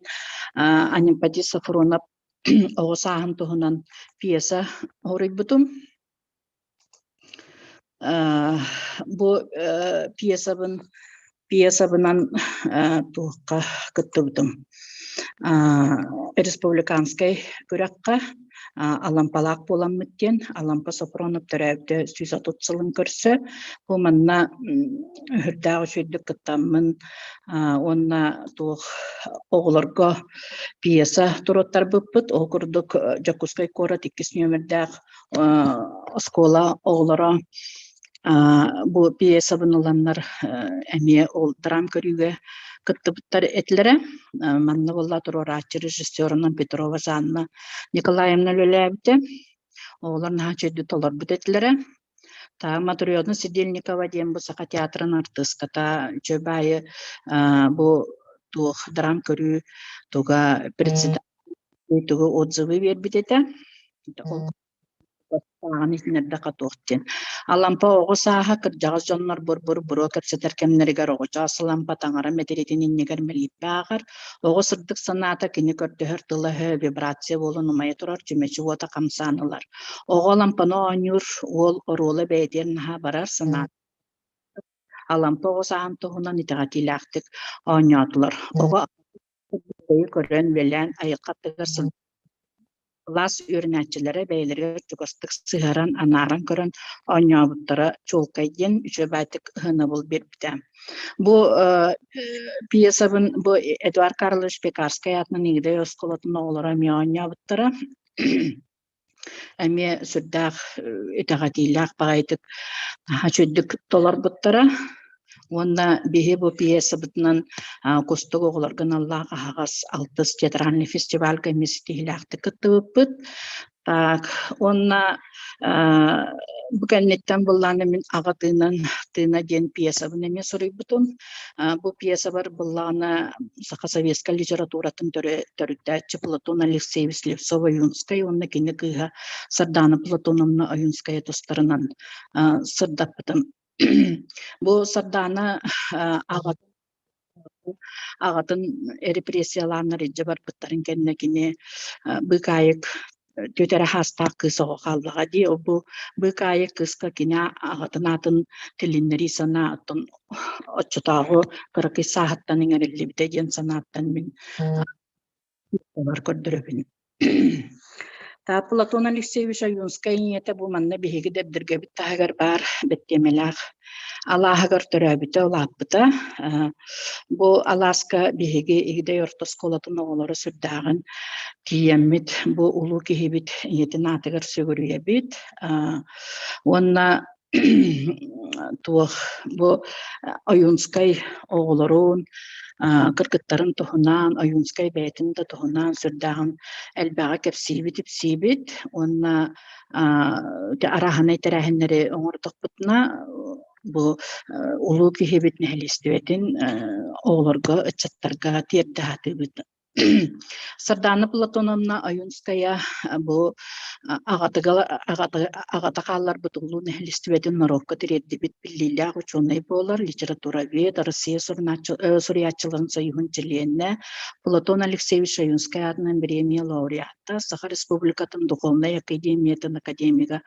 Анемподист Софронов оҕо сааһын туһунан пьеса суруйбутум. Бу пьесабын пьесабынан туохха кыттыбытым республиканскай күрэххэ Алампалаах буоламмыт диэн Алампа Сопронов төрөөбүтэ 130 сылын көрсө бу манна үрдээх үчүгэйдик кыттаммын уонна туох оҕолорго пьеса туруоттарбыппыт. Ол курдук Дьокуускай куорат иккис нүөмэрдээх оскуола оҕолоро бу пьесабын ыланнар эмиэ ол драм көрүүгэ кыттыбыттар этилэрэ. Манна буолла туруорааччы режиссерунан Петрова Жанна Николаевна үлэлээбитэ. Оҕолор наһаа үчүгэйдик толорбут этилэрэ. Матрена Сидельникова диэн бу Саха театрын артыыската үчүгэй баайы бу туох драм көрүү туга председатель тугу отзывы биэрбит этэ. Ол ааҕан иһитиннэрдэххэ туох диэн. Алампа оҕо сааһа кырдьаҕас дьоннор бур-бур буруо кэпсэтэр кэмнэригэр оҕочоос Алампа таҥара мэтириэтин иннигэр мэлииппэ ааҕар. Оҕо сырдык санаата кини көрдөһөр тыла-өһө вибрация буолан умайа турар чүмэчи уота хамсаан ылар. Оҕо Алампаны оонньуур уол оруола бэйэтигэр наһаа барар санаата Алампа оҕо сааһын туһунан итэҕэтиилээхтик оонньоотулар. Оҕо көрөн, үлэлээн айылҕа аттыгар сылдьар Кылаас үөрэнээччилэрэ бэйэлэригэр чугастык сыһыаран, анааран көрөн оонньообуттара чуолкай диэн үчүгэйдик ыһынабыл биэрбитэ. Бу пьесабын бу Эдуард Карлович Пекарскай аатынан Игидэй оскуолатын оҕолоро эмиэ оонньообуттара. Эмиэ сүрдээх итэҕэтиилээх баҕайытык наһаа үчүгэйдик толорбуттара. Уонна биһи бу пьесабытынан Кустук оҕолорго аналлаах аһаҕас алтыс театральный фестивальга эмиэ ситиһиилээхтик кыттыбыппыт. Так, уонна бу кэнниттэн быллааны мин аҕа тыынан тыына диэн пьесабын эмиэ суруйбутум. Бу пьесабар быллаана саха советскай литературатын төрүттээччи Платон Алексеевич Слепцов-Ойунскай уонна кини кыыһа Сардаана Платоновна Ойунская тустарынан сырдаппытым. Бу Сардаана аҕатын репрессиялааннар илдьэ барбыттарын кэннэ кини быыкаайык түөтэрэ хаастаах кыыс оҕо хааллаҕа дии. Ол бу быыкаайы кыыска кини аҕатын аатын тилиннэрии санаа оттон оччотооҕу кыракый сааһыттан иҥэриллибитэ диэн санааттан мин көрдөрөбүн. Платон Алексеевич Ойуунскай ийэтэ бу манна биһиги Дэбдиргэбит таһыгар баар бэттиэмэлээх алааһыгар төрөөбүтэ, улааппыта. Бу алааска биһиги Игидэй орто оскуолатын оҕолоро сүрдээҕин тиийэммит, бу улуу киһибит ийэтин аатыгар сүгүрүйэбит. Уонна туох бу Ойуунскай оҕолорун, кыргыттарын туһунан, Ойуунскай бэйэтин да туһунан сүрдээҕин элбэҕи кэпсиибит-ипсиибит уонна арааһынай тэрээһиннэри оҥордохпутуна бу улуу киһибит нэһилиэстибэтин оҕолорго, ыччаттарга тиэрдэ сатыыбыт. Сардаана Платоновна Ойунская бу аҕата хаалларбыт улуу нэһилиэстибэтин норуокка тириэрдибит биллиилээх учуонай буолар, литературовед, Россия суруйааччыларын союһун чилиэнэ, Платон Алексеевич Ойунскай аатынан бириэмийэ лауреата, Саха Республикатын Духовнай академиятын академига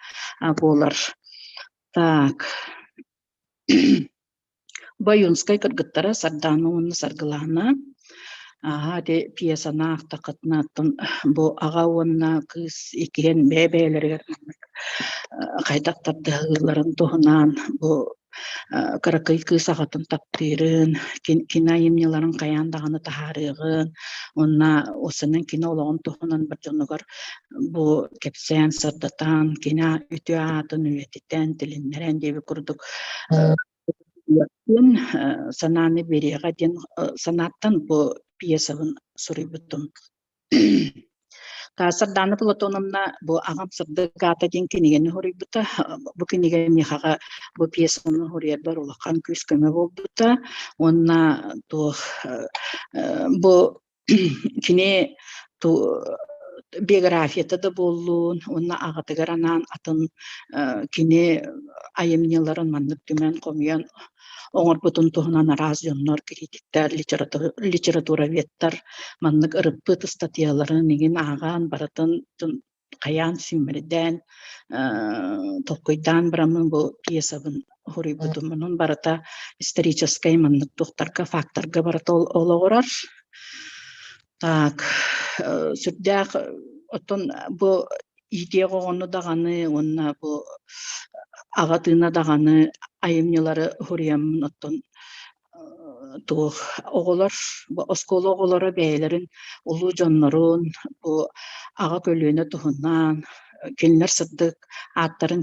буолар. Так. Бойунскай кыргыттара Сардаана уонна Саргылаана Ааһа ити пьесаны аахтаххытына оттон бу аҕа уонна кыыс иккиэн бэйэ-бэйэлэригэр хайдах тардыһалларын туһунан бу кыракый кыыс аҕатын таптыырын, кини айымньыларын хайаан даҕаны таһаарыаҕын уонна осынан кини олоҕун туһунан бар дьонугар бу кэпсээн сырдатан, кини үтүө аатын үйэтитэн, тилиннэрэн диэбит курдук диэн санааны биэриэҕэ диэн санааттан бу пьесабын суруйбутум. Сардаана Платоновна бу «Аҕам сырдык аата» диэн кинигэни суруйбута. Бу кинигэ миэхэҕэ бу пьесаны суруйарбар улахан күүс-көмө буолбута. Уонна туох бу Кини биографията да буоллун уонна аҕатыгар анаан атын кини айымньыларын маннык түмэн хомуйан оҥорбутун туһунан араас дьоннор, критиктэр, литературоведтар маннык ырыппыт ыстатыйаларын игин ааҕан барытын хайаан сүүмэрдээн толкуйдаан бараммын бу пьесабын суруйбутум. Онон барыта историческай маннык туохтарга, факторга барыта олоҕурар. Так, сүрдээх оттон бу иитиэх оҕону даҕаны уонна бу аҕа тыына даҕаны айымньылары суруйаммын оттон туох оҕолор бу оскуола оҕолоро бэйэлэрин улуу дьоннорун бу аҕа көлүөнэ туһунан кинилэр сырдык ааттарын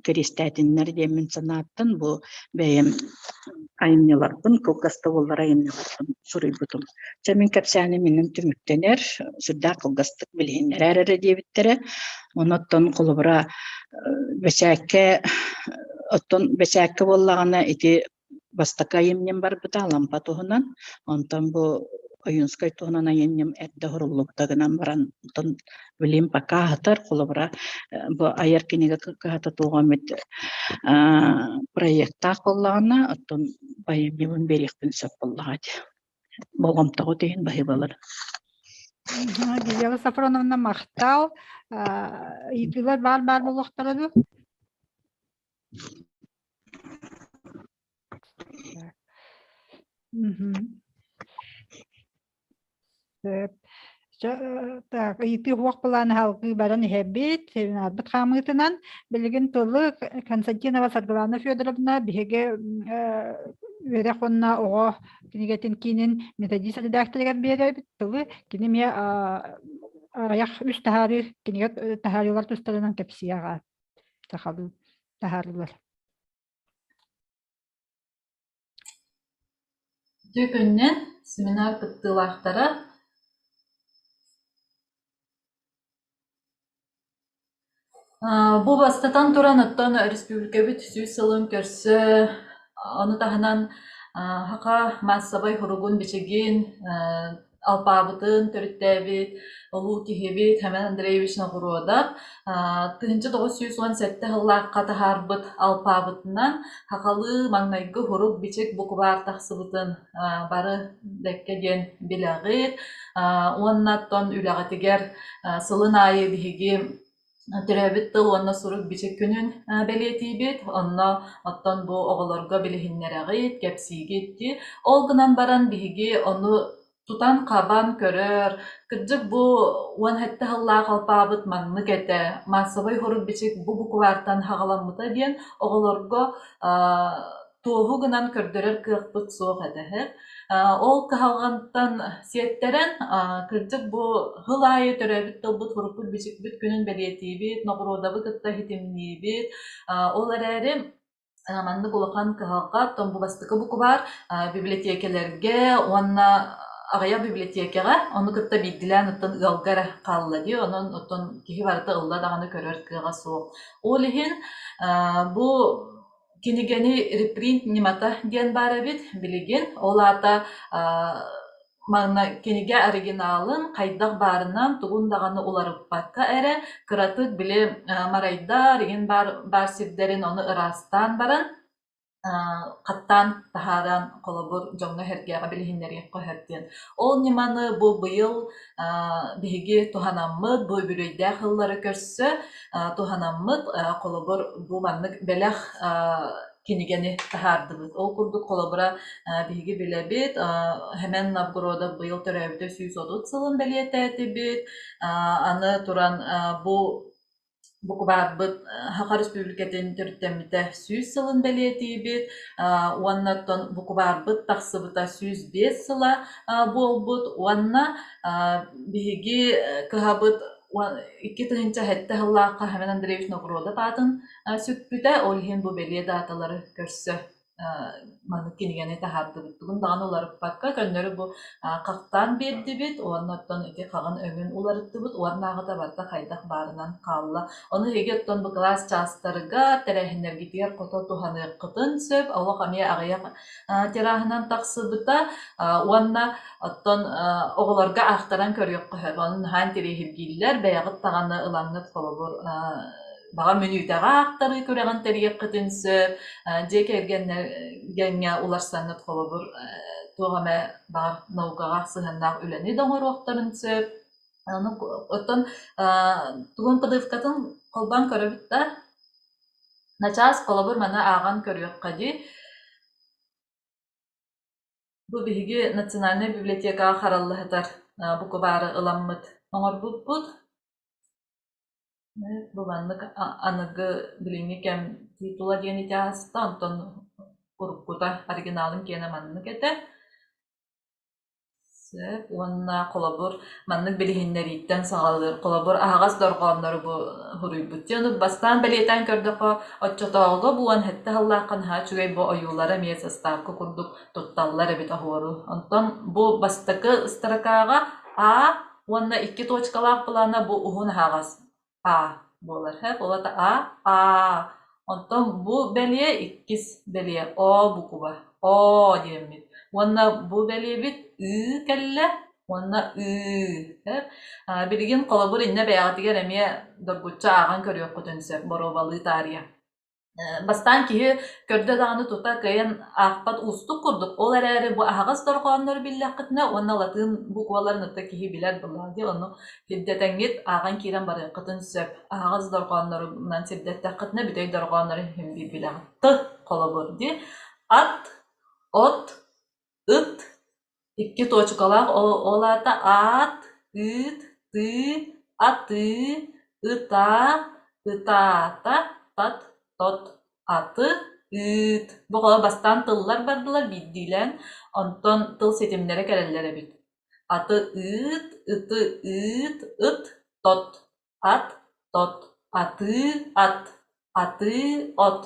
кэриэстээтиннэр диэммин санааттан бу бэйэм айымньыларбын кылгас да буоллар айымньыларбын суруйбутум. Чэ мин кэпсээним иннин түмүктэнэр, сүрдээх кылгастык билиһиннэрээр эрэ диэбиттэрэ. Онон холобура бэчээккэ оттон бэчээккэ буоллаҕына ити Бастакы айымньым барбыта Алампа туһунан, онтон бу Ойуунскай туһунан айымньым эрдэ уһуруллубута гынан баран, онтон билим пока аһатар, холобура, бу айар кинигэ кыһата туох эмит проектаах буоллаҕына, оттон айымньыбын биэриэхпин сөп буоллаҕа дии. Болҕомтоҕут иһин баһыыбалар.
Гизела Сафроновна махтал. Ыйытыылар баар-баар буолуохтара дуу? Мгм. Сөп. Чэ, так, ыйытыы уох былааны салгыы баран иһэбит. Семинарбыт хаамыытынан билигин тылы Константинова Саргылана Федоровна биһиги үөрэх уонна оҕо кинигэтин киинин методист редакторыгар биэрэбит. Тылы кини эмиэ аҕыйах үс таһаарыы кинигэ таһаарыылар тустарынан кэпсиэҕэ. Сахалыы таһаарыылар.
Үтүө күнүнэн семинар кыттыылаахтара Бу бастатан туран оттон республикабыт 100 сылын көрсө ону таһынан саха маассабай суругун-бичигин. алпаабытын төрүттээбит улуу киһибит Хэмэн Андреевич Ноҕуруодап 1917 сыллаахха таһаарбыт алпаабытынан сахалыы маҥнайгы сурук-бичик букубаар тахсыбытын бары бэккэ диэн билэҕит. Уонна оттон үлэҕитигэр сылын аайы биһиги Төрөөбүт тыл уонна сурук-бичик күнүн бэлиэтиибит. Онно оттон бу оҕолорго билиһиннэрэҕит, кэпсиигит дии. Ол гынан баран биһиги ону тутан-хабан көрөр, кырдьык бу 17 сыллаах алпаабыт маннык этэ, маассабай сурук-бичик бу буквартан саҕаламмыта диэн оҕолорго туоһу гынан көрдөрөр кыахпыт суох этэ. Ол кыһалҕантан сиэттэрэн, кырдьык бу сыл аайы төрөөбүт тылбыт сурукпут-бичикпит күнүн бэлиэтиибит, ноҕуруодабы кытта ситимниибит. Ол эрээри маннык улахан кыһалҕа, оттон бу бастакы букубаар бибилэтиэкэлэргэ уонна аҕыйах бибилэтиэкэҕэ, ону кытта биирдиилээн оттон ыалга эрэ хаалла дии, онон оттон киһи барыта ылла даҕаны көрөр кыаҕа суох. Ол иһин бу Кинигэни репринт ньымата диэн баар эбит билигин. Ол аата манна кинигэ оригиналын хайдах баарынан тугун даҕаны уларыппакка эрэ кыратык били марайдар игин баар баар сирдэрин ону ыраастаан баран хаттаан таһааран холобур дьоҥҥо-сэргэҕэ билиһиннэриэххэ сөп диэн. Ол ньыманы бу быйыл биһиги туһанаммыт бу үбүлүөйдээх сыллары көрсө туһанаммыт, холобур, бу маннык бэлэх кинигэни таһаардыбыт. Ол курдук, холобура, биһиги билэбит, Хэмэн Новгородов быйыл төрөөбүтэ 130 сылын бэлиэтээтибит. Аны туран бу букубаарбыт Саха Республикатын төрүттэммитэ 100 сылын бэлиэтиибит уонна оттон букубаарбыт тахсыбыта 105 сыла буолбут уонна биһиги кыһабыт 2007 сыллаахха Хэмэн Андреевич Новгородов аатын сүкпүтэ, ол иһин бу бэлиэ дааталары көрсө маннык кинигэни таһаардыбыт. Тугун даҕаны уларыппакка, көннөрү бу хахтаан биэрдибит уонна оттон ити хаҕын өҥүн уларыттыбыт, уоннааҕыта барыта хайдах баарынан хаалла. Ону эһиги оттон бу кылаас чаастарыгар, тэрээһиннэргитигэр хото туһаныаххытын сөп, олох эмиэ аҕыйах тираһынан тахсыбыта уонна Оттон оҕолорго аахтаран көрүөххэ сөп, ону наһаа интэриэһиргииллэр, бэйэҕит даҕаны ылаҥҥыт холобур баҕар мүнүүтэҕэ аахтарыы күрэҕин тэрийиэххитин сөп, дьиэ кэргэҥҥэ уларсаҥҥыт холобур туох эмэ баҕар наукаҕа сыһыаннаах үлэни да оҥоруохтарын сөп. Ону оттон тугун подывкатын холбоон көрөбүт да, начаас холобур маны ааҕан көрүөххэ дии. Бу биһиги Национальнай библиотекаҕа харалла сытар букубаары ыламмыт оҥорбуппут. Бу маннык аныгы билиҥҥи кэм титула диэн ити ааста, онтон уруккута оригиналын киэнэ маннык этэ. Сөп уонна холобур маннык билиһиннэрииттэн саҕалыыр. Холобур аһаҕас дорҕооннору бу суруйбут. Дьэ ону бастаан бэлиэтээн көрдөххө, оччотооҕуга бу 17 сыллаахха наһаа үчүгэй бу ойуулара эмиэ састаапка курдук тутталлар эбит оһуору. Онтон бу бастакы строкаҕа А уонна икки точкалаах былаана бу уһун аһаҕас А буолар. Ол аата А, А. Онтон бу бэлиэ иккис бэлиэ О букуба. О диэммит. Уонна бу бэлиэбит Ы кэллэ уонна Ы. Билигин холобур иннэ бэйэҕитигэр эмиэ доргуччу ааҕан көрүөххүтүн сөп боруобалыы таарыйа. Бастаан киһи көрдө даҕаны тута кыайан аахпат уустук курдук, ол эрээри бу аһаҕас дорҕооннору биллэххитинэ уонна латыын букваларын ытта киһи билэр буоллаҕа дии, ону сирдэтэҥҥит ааҕан киирэн барыаххытын сөп. Аһаҕас дорҕооннорунан сирдэттэххитинэ бүтэй дорҕооннору иһин биир билэҕит. Т холобур дии. Ат, от, ыт икки туочукалаах ол аата аат, ыыт, тыы, атыы, ытаа, ытаата, тат, тот, аты, ыыт. Бу оҕо бастаан тыллар бардылар биирдиилээн, онтон тыл ситимнэрэ кэлэллэр эбит. Аты ыыт, ыты ыыт, ыт, тот, ат, тот, атыы, ат, атыы, от.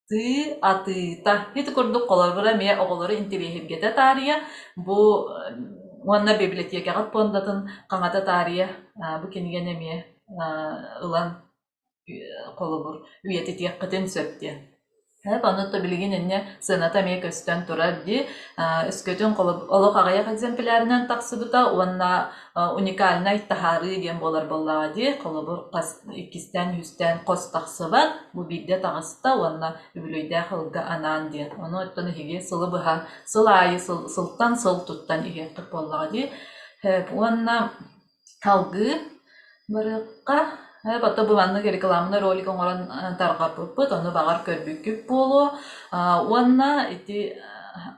Тыы атыыта. Ити курдук холобура эмиэ оҕолору интэриэһиргэтэ таарыйа, бу уонна библиотекаҕыт пуондатын хаҥата таарыйа бу кинигэни эмиэ ылан холобур үйэтитиэххитин сөп диэн. Эп ону то билигин инньэ сыаната эмиэ көстөн турар дии. Өскөтүн олох аҕыйах экземплярынан тахсыбыта уонна уникальнай таһаарыы диэн буолар буоллаҕа дии. Холобур, хас иккистээн, үһүстээн хос тахсыбат. Бу биирдэ таҕыста уонна үбүлүөйдээх ылга анаан диэн. Ону оттон эһиги сылы быһа сыл аайы сылтан сыл туттан иһиэххит буоллаҕа дии. Уонна Салгыы барыахха, потом бу маннык рекламнай ролик оҥорон тарҕаппыппыт, ону баҕар көрбүккүт буолуо. Уонна ити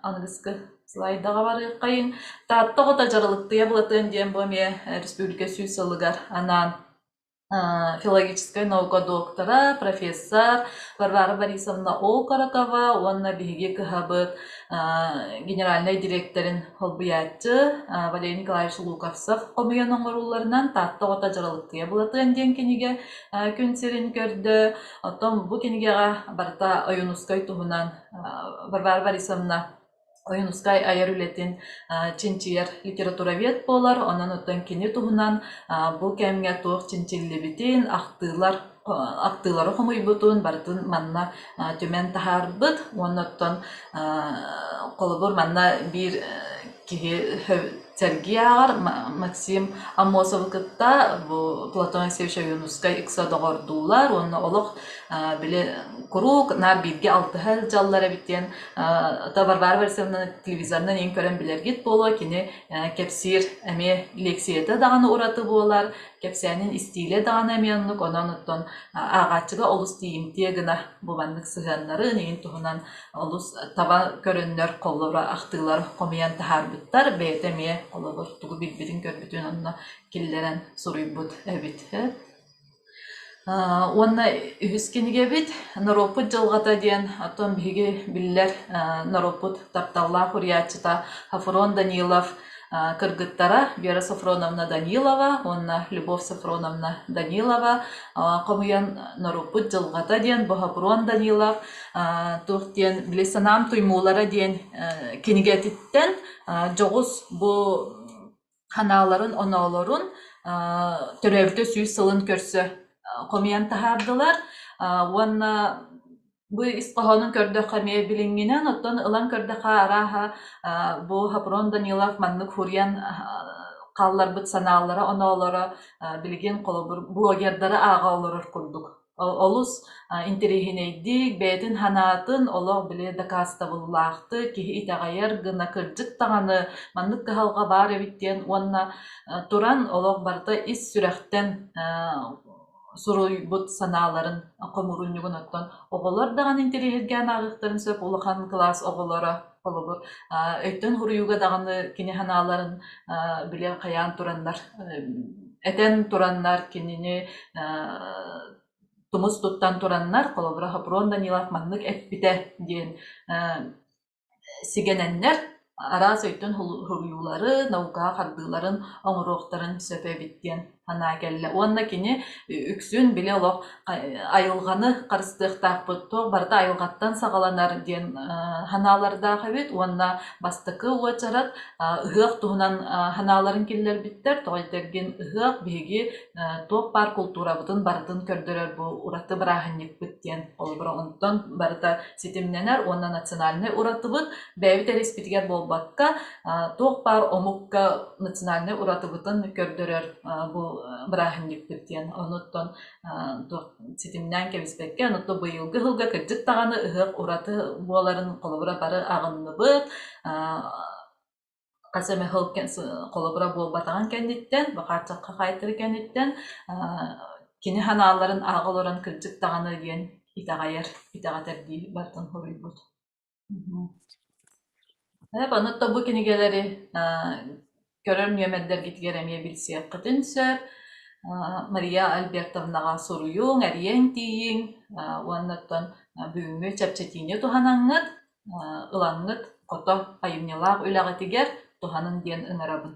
аныгыскы слайдаҕа барыаххайыҥ. Таатта оҕото дьаралыктыйа Былатыан диэн бу эмиэ республика сүүс сылыгар анаан филологическай наука доктора, профессор Варвара Борисовна Окорокова уонна биһиги кыһабыт генеральнай дириэктэрин солбуйааччы Валерий Николаевич Луковцев хомуйан оҥорууларынан «Таатта оҕото дьаралыктыйа Былатыан» диэн кинигэ күн сирин көрдө. Оттон бу кинигэҕэ барыта Ойуунускай туһунан Варвара Борисовна Ойуунускай айар үлэтин чинчийэр литературовед буолар, онон оттон кини туһунан бу кэмҥэ туох чинчиллибитин, ахтыылар ахтыылары хомуйбутун барытын манна түмэн таһаарбыт уонна оттон холобур манна биир киһи сэргии ааҕар Максим Аммосовы кытта бу Платон Алексеевич Ойуунускай ыкса доҕордуулар уонна олох били куруук наар бииргэ алтыһа сылдьаллар эбит диэн Варвара Борисовна телевизорынан иҥ көрөн билэргит буолуо кини кэпсиир эмиэ лиэксийэтэ даҕаны ураты буолар кэпсээнин истиилэ даҕаны эмиэ оннук онон оттон ааҕааччыга олус тиийимтиэ гына бу маннык сыһыаннарын иҥин туһунан олус таба көрөннөр холобура ахтыылар хомуйан таһаарбыттар бэйэтэ эмиэ холобур тугу билбитин-көрбүтүн онно киллэрэн суруйбут эбит Уонна үһүс кинигэбит «Норуоппут дьылҕата» диэн оттон биһиги биллэр норуоппут тапталлаах уруйааччыта Софрон Данилов кыргыттара Вера Софроновна Данилова уонна Любовь Софроновна Данилова хомуйан «Норуоппут дьылҕата» диэн бу Софрон Данилов туох диэн били «Санаам туймуулара» диэн кинигэтиттэн дьоҕус бу ханааларын-оноолорун төрөөбүтэ сүүс сылын көрсө хомуйан таһаардылар уонна бу ис хоһоонун көрдөххө эмиэ билиҥҥинэн, оттон ылан көрдөххө арааһа бу Хопрон Данилов маннык хуруйан хаалларбыт санаалара-оноолоро билигин холобур блогердары ааҕа олорор курдук Олус интэриэһинэйдик, бэйэтин санаатын олох били дакаастабыллаахтык, киһи итэҕэйэр гына кырдьык даҕаны маннык кыһалҕа баар эбит диэн уонна туран олох барыта ис сүрэхтэн суруйбут санааларын хомуурунньугун оттон оҕолор даҕаны интэриэһиргээн ааҕыахтарын сөп улахан кылаас оҕолоро холобур өйтөн суруйууга даҕаны кини санааларын били хайаан тураннар этэн тураннар кинини тумус туттан тураннар холобура Хопрон Данилов маннык эппитэ диэн сигэнэннэр араас өйтөн суруйуулары, наукаҕа хардыыларын оҥоруохтарын сөп эбит диэн санаа кэллэ. Уонна кини үксүн били олох айылҕаны харыстыахтаахпыт, туох барыта айылҕаттан саҕаланар диэн санаалардаах эбит уонна бастакы уочарат ыһыах туһунан санааларын киллэрбиттэр. Тоҕо этэргин ыһыах биһиги туох баар култуурабытын барытын көрдөрөр бу ураты бырааһынньыкпыт диэн холобура онтон барыта ситимнэнэр уонна национальнай уратыбыт бэйэбит эрэ испитигэр буолбакка туох баар омукка национальнай уратыбытын көрдөрөр бу бырааһынньыкпыт диэн онуттан туох ситимнээн кэбиспэккэ онуттан быйылгы сылга кырдьык даҕаны ыһыах ураты буоларын холобура бары аҕынныбыт хас эмэ сыл холобура буолбатаҕын кэнниттэн, бакааччахха хаайтары кэнниттэн кини санааларын ааҕа олорон кырдьык даҕаны диэн итэҕэйэр, итэҕэтэрдии барытын суруйбут. Ону бу кинигэлэри көрөр нүөмэрдэргитигэр эмиэ билсиэххитин сөп. Мария Альбертовнаҕа суруйуҥ, эрийэн тиийиҥ уонна оттон бүгүҥҥү чэпчэтиини туһанаҥҥыт ылаҥҥыт хото айымньылаах үлэҕитигэр туһаныҥ диэн ыҥырабын.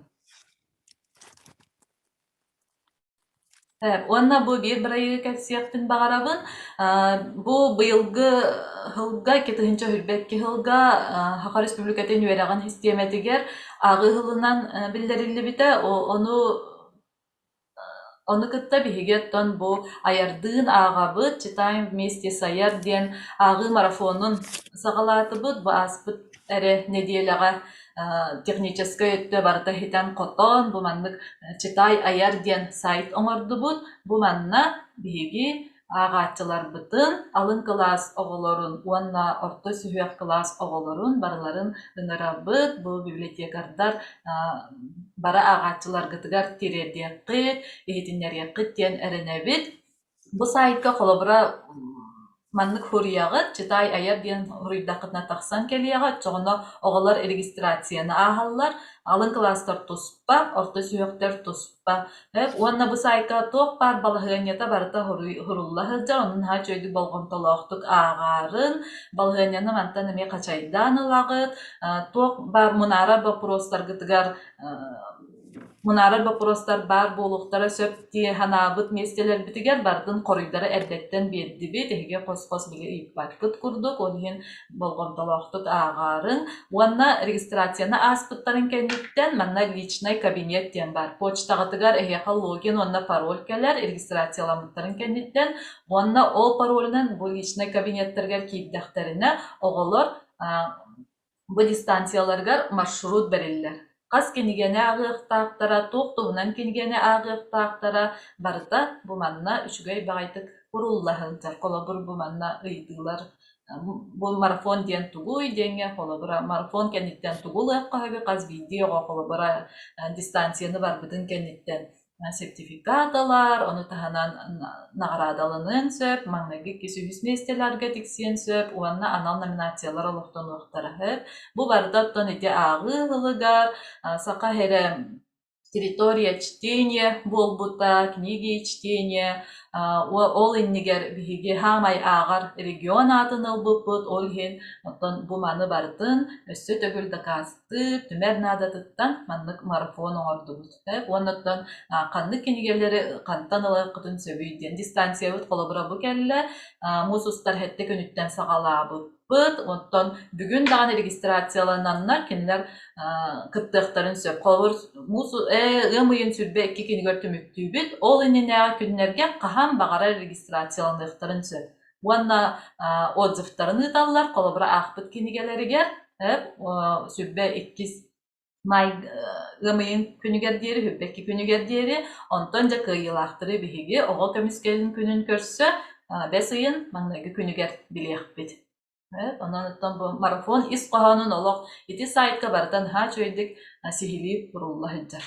Уонна бу биир бырайыагы кэпсиэхпин баҕарабын. Бу быйылгы сылга, 2022 сылга Саха Республикатын үөрэҕин систиэмэтигэр ааҕыы сылынан биллэриллибитэ. Ону Ону кытта биһиги оттон бу Айардыын ааҕабыт, Читаем вместе с Айар диэн ааҕыы марафонун саҕалаатыбыт. Бу ааспыт эрэ нэдиэлэҕэ техническэй өттө барыта ситэн-хотон, бу маннык Читай Айар диэн сайт оҥордубут. Бу манна биһиги ааҕааччыларбытын, алын кылаас оҕолорун уонна орто сүһүөх кылаас оҕолорун барыларын ыҥырабыт. Бу библиотекардар бары ааҕааччыларгытыгар тириэрдиэххит, иһитиннэриэххит диэн эрэнэбит. Бу сайтка холобура маннык суруйаҕыт, Читай айар диэн суруйдаххытына тахсан кэлиэҕэ, оччоҕуна оҕолор регистрацияны ааһаллар, алын кылаастар туспа, орто сүһүөхтэр туспа. Уонна бу саайка туох баар балаһыанньата барыта сурулла сылдьар, онон наһаа үчүгэйдик болҕомтолоохтук ааҕаарын, балаһыанньаны мантан эмиэ хачайдаан ылаҕыт, туох баар мунаарар боппуруостаргытыгар мунаарар боппуруостар баар буолуохтара сөп дии санаабыт миэстэлэрбитигэр барытын хоруйдары эрдэттэн биэрдибит, эһиги хос-хос били ыйыппаккыт курдук, ол иһин болҕомтолоохтук ааҕаарыҥ уонна регистрацияны ааспыттарын кэнниттэн манна личный кабинет диэн баар. Почтаҕытыгар эһиэхэ логин уонна пароль кэлэр регистрацияламмыттарын кэнниттэн уонна ол паролунан бу личный кабинеттарыгар киирдэхтэринэ оҕолор бу дистанцияларыгар маршрут бэриллэр. Хас кинигэни ааҕыахтаахтара, туох туһунан кинигэни ааҕыахтаахтара барыта бу манна үчүгэй баҕайытык курулла сылдьар. Холобур, бу манна ыйытыылар бу марафон диэн тугуй диэҥҥэ холобура марафон кэнниттэн тугу ылыахха сөбүй хас биирдии оҕо холобура дистанцияны барбытын кэнниттэн сертификат ылар, ону таһынан наҕараадаланыан сөп, маҥнайгы иккис үһүс миэстэлэргэ тиксиэн сөп уонна анал номинациялар олохтонуохтара сөп. Бу барыта оттон ити ааҕыы ыһылыгар саха эрэ территория чтения буолбута, книги чтения, ол иннигэр биһиги саамай ааҕар регион аатын ылбыппыт, ол иһин оттон бу маны барытын өссө төгүл дакаастыыр, түмэр наадатыттан маннык марафон оҥордубут. Уонна оттон ханнык кинигэлэри хантан ылыаххытын сөбүй диэн дистанциябыт холобура бу кэллэ, муус устар сэттэ күнүттэн саҕалаабыппыт, оттон бүгүн даҕаны регистрациялананнар кинилэр кыттыахтарын сөп. Холобур, муус ыам ыйын 22 күнүгэр түмүктүүбүт, ол иннинээҕи күннэргэ хаһан баҕарар регистрацияланыахтарын сөп. Уонна отзывтарын ыыталлар, холобура аахпыт кинигэлэригэр 22 Маай ыам ыйын күнүгэр диэри, 22 күнүгэр диэри, онтон дьэ кыайыылаахтары биһиги оҕо көмүскэлин күнүн көрсө бэс ыйын маҥнайгы күнүгэр билиэхпит. Онон оттон бу марафон ис хоһоонун олох ити сайтка барыта наһаа үчүгэйдик сиһилии курулла сылдьар.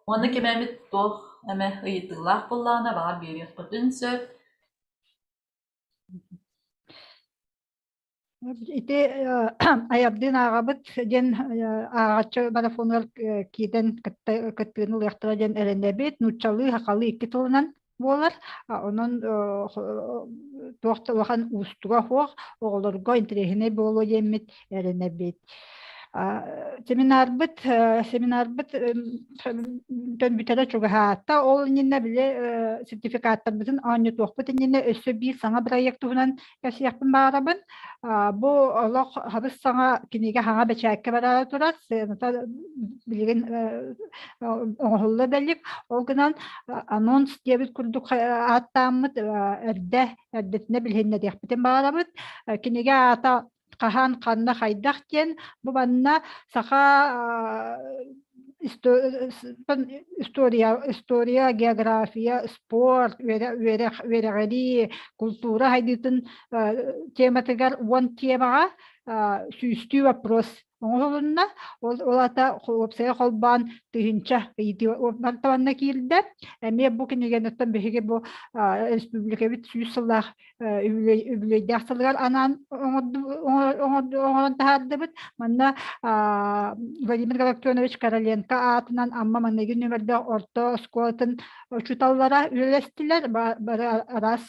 Уонна ким эмит туох эмэ ыйытыылаах буоллаҕына баҕар биэриэххитин сөп.
Ити айардыын ааҕабыт диэн ааҕааччы марафонугар киирэн кыттыыны ылыахтара диэн эрэнэбит. Нууччалыы, сахалыы икки тылынан буолар. Онон туох да улахан уустуга суох, оҕолорго интэриэһинэй буолуо диэммит эрэнэбит. Семинарбыт семинарбыт бүтэрэ чугаһаата. Ол иннинэ били сертификаттарбытын оонньотуохпут иннинэ өссө биир саҥа бырайыак туһунан кэпсиэхпин баҕарабын. Бу олох хабыс саҥа кинигэ хаҥа бэчээккэ бараары турар. Сыаната билигин оҥоһулла да илик. Ол гынан анонс диэбит курдук ааттааммыт эрдэ эрдэтинэ билиһиннэриэхпитин баҕарабыт. Кинигэ аата хаһан, ханна, хайдах диэн бу манна саха история, история, география, спорт, үөрэх, үөрэҕирии, култуура сайдыытын тематыгар уон темаҕа сүүстүү вопрос оҥоһулунна. Ол, ол ата уопсайа холбоон тыһыынча ыйытыы мантабанна киирдэ. Эмиэ бу кинигэниттэн биһиги бу республикабыт сүүс сыллаах үбүлүөйдээх сылыгар анаан оҥорон таһаардыбыт. Манна Владимир Галактионович Короленко аатынан Амма маҥнайгы нүөмэрдээх орто оскуолатын учууталлара үлэлэстилэр. Бары араас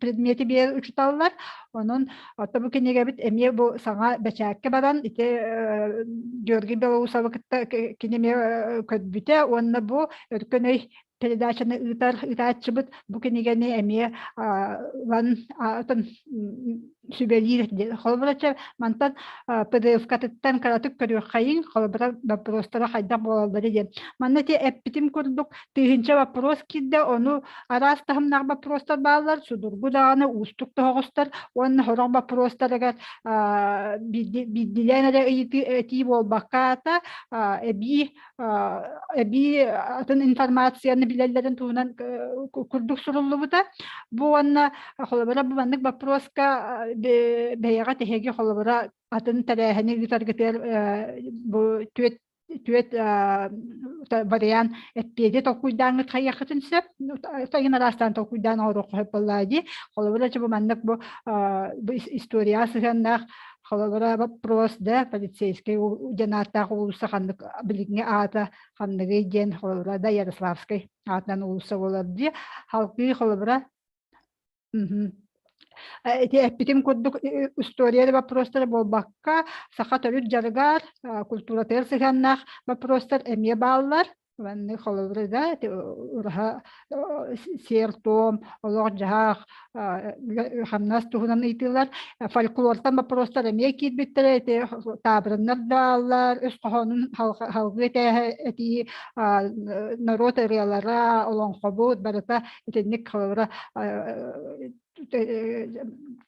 предмети биэрэр учууталлар. Онон ото бу кинигэбит эмиэ бу саҥа бэчээккэ баран ити Георгий Белоусовы кытта кини эмиэ көрбүтэ уонна бу Өркөн өй передачаны ыытар ыытааччыбыт бу кинигэни эмиэ ылан атын сүбэлиир. Холобура, мантан PDF-катыттан кыратык көрүөххэйиҥ, холобура, боппуруостара хайдах буолаллары диэн. Манна ити эппитим курдук тыһыынча боппуруос киирдэ, ону араас таһымнаах боппуруостар бааллар, судургу даҕаны уустук тоһоҕостор уонна сорох боппуруостарыгар биирдиилээн эрэ ыйытыы этии буолбакка эбии эбии атын информацияны билэллэрин туһунан курдук суруллубута. Бу уонна холобура бу маннык боппуруоска бэйэҕэ тэһиги холобура атын тэрээһини ыытаргытыгар бу түөт түөт вариант эппиэти толкуйдааҥҥыт хайыаххытын сөп. Сайын араастаан толкуйдаан оҥоруохха сөп буоллаа дии. Холобура бу маннык бу историяҕа сыһыаннаах Холобура, вопрос да полицейскай диэн ааттаах уулусса ханнык билиҥҥи аата ханныгый диэн холобура да Ярославскай аатынан уулусса буолар дии. Халкыы холобура ити эппитим курдук история да вопростара буолбакка саха төрүт дьарыгар культуратыгар сыһыаннаах вопростар эмиэ бааллар. Маннык холобура да ураһа сиэр-туом, олох-дьаһах, хамнас туһунан ыйытыылар. Фольклортан боппуруостар эмиэ киирбиттэрэ, ити таабырыннар да бааллар, өс хоһоонун халгыы этээһэ этии, норуот ырыалара, олоҥхобут барыта итинник холобура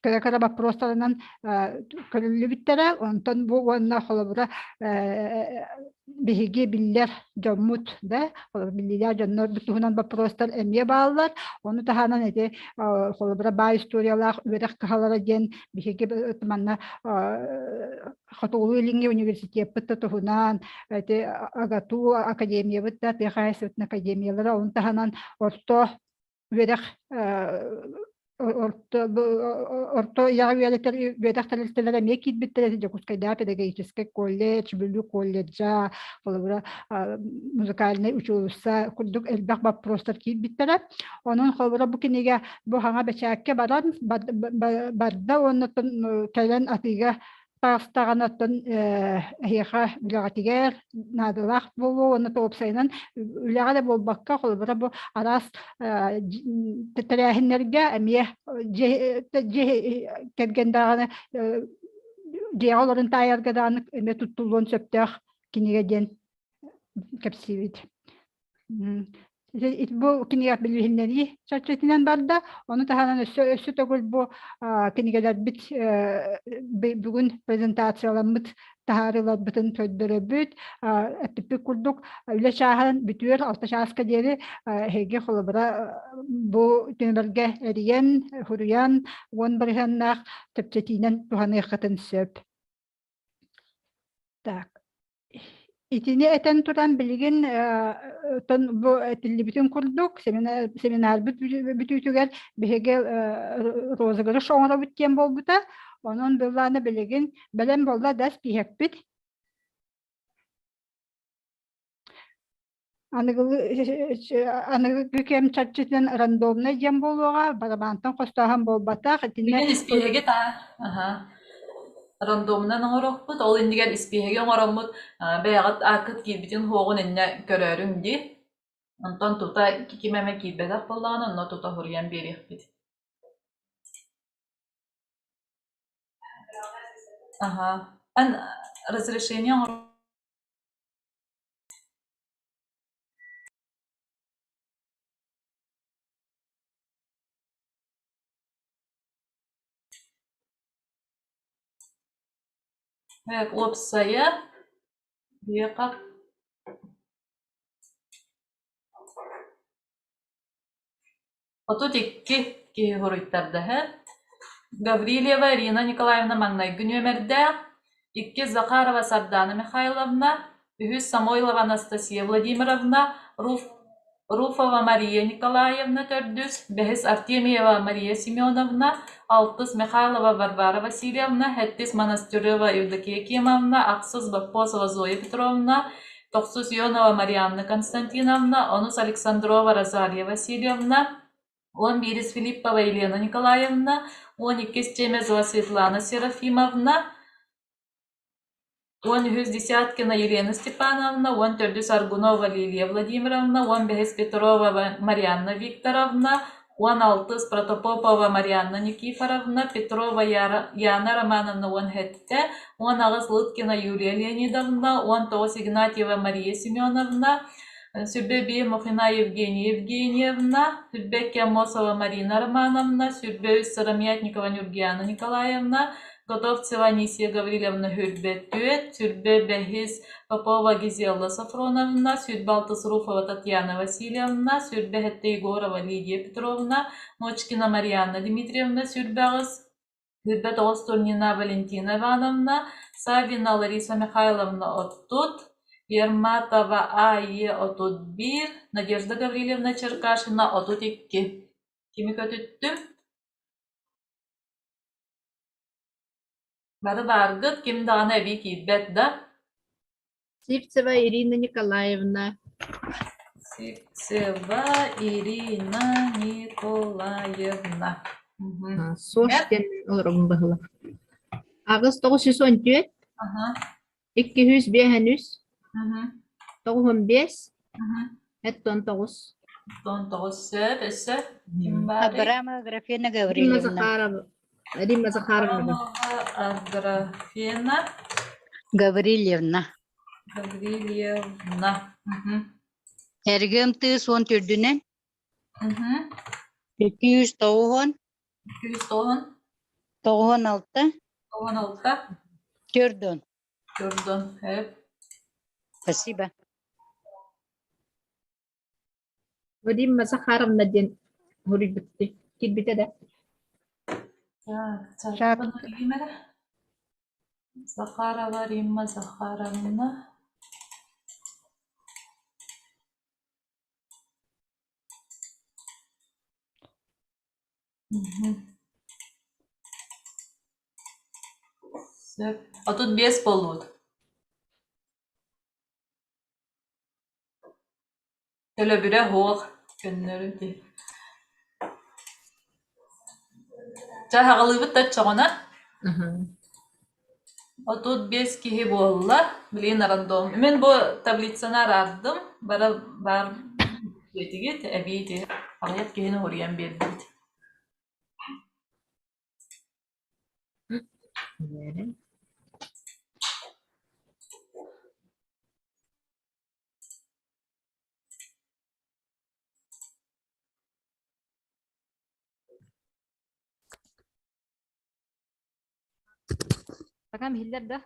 кыра-кыра боппуруостарынан көрүллүбүттэрэ. Онтон бу уонна холобура биһиги биллэр дьоммут да биллиилээх дьоннор туһунан боппуруостар эмиэ бааллар. Ону таһынан ити холобура баай историялаах үөрэх кыһалара диэн биһиги манна Хотугулуу-Илиҥҥи университеппыт да туһунан ити АГАТУ академиябыт да тыа хаһаайыстыбатын академиялара ону таһынан орто үөрэх орто орто үйэҕэ үөрэтэр үөрэх тэрилтэлэрэ эмиэ киирбиттэрэ Дьокуускайдааҕы педагогическай колледж, Бүлүү колледжа, холобура музыкальнай училище курдук элбэх боппуруостар киирбиттэрэ. Онон холобура бу кинигэ бу хаҥа бэчээккэ баран барда уонна кэлэн атыыга таҕыстаҕына оттон эһиэхэ үлэҕитигэр наадалаах буолуо уонна уопсайынан үлэҕэ да буолбакка холобура бу араас тэрээһиннэргэ эмиэ дьиэ кэргэн даҕаны дьиэҕэ олорон таайарга даҕаны эмиэ туттуллуон сөптөөх кинигэ диэн кэпсиибит. Бу кинигэ билиһиннэрии чэрчитинэн барда. Ону таһынан өссө өссө төгүл бу кинигэлэрбит бүгүн презентацияламмыт таһаарыыларбытын көрдөрөбүт. Эппиппит курдук үлэ чааһын бүтүөр алта чааска диэри эһиги холобура бу түмэлгэ эрийэн, суруйан уон бырыһыаннаах чэпчэтиинэн туһаныаххытын сөп. Так. Итини этэн туран билигин бу этиллибитин курдук семинарбыт бүтүүтүгэр биһиги розыгрыш оҥоробут диэн буолбута. Онон былаана билигин бэлэм буолла да спиһэкпит. Аныгылыы аныгы кэм чэрчитинэн рандомнай диэн буолуоҕа, барабаантан хостооһун буолбатах. Итиннэ
Билигин испииһэги таа аһа рандомунан оҥоруохпут, ол иннигэр испииһэги оҥороммут бэйэҕит ааккыт киирбитин суоҕун иннэ көрөөрүҥ дии. Онтон тута ким эмэ киирбэтэх буоллаҕына, онно тута суруйан биэриэхпит. Аһа. Эн разрешение оҥор Уопсайа биэхэ 32 киһи суруйтарда Гаврильева Ирина Николаевна маҥнайгы нүөмэрдээх, иккис Захарова Сардана Михайловна, үһүс Самойлова Анастасия Владимировна, Руфова Мария Николаевна төрдүс, бэһис Артемьева Мария Семеновна, алтыс Михайлова Варвара Васильевна, сэттис Монастырева Евдокия Кимовна, ахсыс Боппосова Зоя Петровна, тохсус Ионова Марианна Константиновна, онус Александрова Розалия Васильевна, уон биирис Филиппова Елена Николаевна, уон иккис Чемезова Светлана Серафимовна. 13 Десяткина Елена Степановна, 14 Аргунова Лилия Владимировна, 15 Петрова Марианна Викторовна, 16 Протопопова Марианна Никифоровна, Петрова Яна Романовна 17, 18 Лыткина Юлия Леонидовна, 19 Игнатьева Мария Семеновна, Сүрбэ Мухина Евгения Евгеньевна, Сүрбэккэ Аммосова Марина Романовна, Сүрбэ үс Сыромятникова Нюргияна Николаевна, Готовцева Анисия Гаврильевна Сүрбэ түөрт, Сүрбэ бэһис Попова Гизелла Софроновна, Сүрбэ алтыс Руфова Татьяна Васильевна, Сүрбэ сэттэ Егорова Лидия Петровна, Мочкина Марианна Дмитриевна Сүрбэ аҕыс, Сүрбэ тоҕус Турнина Валентина Ивановна, Саввина Лариса Михайловна 30, Ерматова А.Е. 31, Надежда Гаврильевна Черкашина 32. Кими көтүттүм? Бары бааргыт, ким даҕаны эбии киирбэт да?
Сивцева Ирина Николаевна.
Сивцева Ирина Николаевна.
Сош диэн олоробун быһыла. 8 914 253 95 79.
19 сөп, өссө ким баарый?
Абрамова Аграфена
Римма
Гаврильевна.
Захарова. Римма Захаровна.
Абрамова Аграфена
Гаврильевна.
Гаврильевна.
Эргим тыы суон түрдүнэн. 290.
290.
96.
96.
Төрдөн.
Төрдөн. Сөп.
Спасибо.
Римма Захаровна диэн суруйбут киирбитэ да.
Так, чатпын эрэ. Захарова Римма Захаровна. Сөп. 35 буоллубут. Төлөбүрэ суох, көннөрү ити. Чэ, аҕалыыбыт да оччоҕуна. 35 киһи буолла. Билигин рандом. Мин бу таблицаны араардым. Бары баар диэтигит, эбии ити аҕыйах киһини уруйан биэрдибит.
Саҥам иһиллэр да?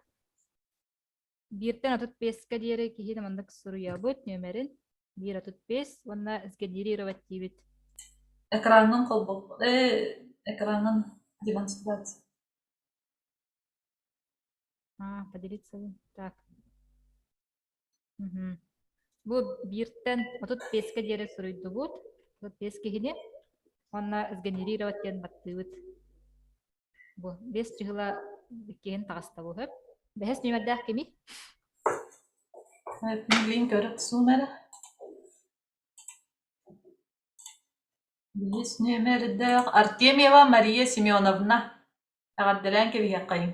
Бииртэн 35-кэ диэри киһи маннык суруйабыт нүөмэрин. Биир 35 уонна сгенерировать диибит.
Экраҥҥын холбоппут. Э, экраҥҥын демонстрация.
А, поделиться. Так. Мгм. Бу бииртэн 35-кэ диэри суруйдубут. 35 киһини. Уонна сгенерировать диэн баттыыбыт. Бу биэс чыһыла иккиһин таҕыста бу сөп. Бэһис нүөмэрдээх кимий?
Билигин көрө охсуум эрэ. Бэһис нүөмэрдээх Артемьева Мария Семеновна. Эҕэрдэлээн кэбиһиэххэйиҥ.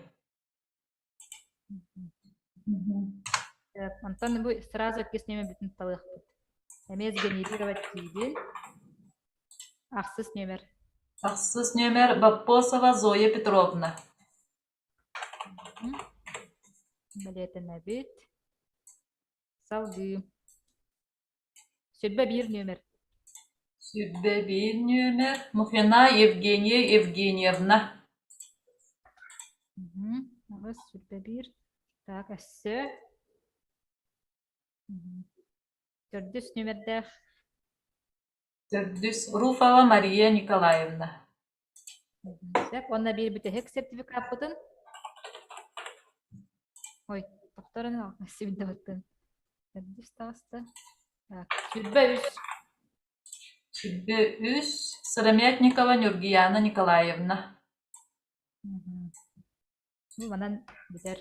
Онтон бу сразу иккис нүөмэрбитин талыахпыт. Эмиэ сгенерировать диибин. Ахсыс нүөмэр.
Ахсыс нүөмэр Боппосова Зоя Петровна.
Бэлиэтэнэбит. Салгыы. 21 нүөмэр.
21 нүөмэр Мухина Евгения Евгеньевна.
Аҕыс 21. Так, өссө. Төрдүс нүөмэрдээх.
Төрдүс Руфова Мария Николаевна.
Сөп, уонна биир бүтэһик сертификаппытын. Ой, тохторон сибидабыттын. Төрдүс таҕыста. Так, 23.
23 Сыромятникова Нюргияна Николаевна.
Бу манан бүтэр.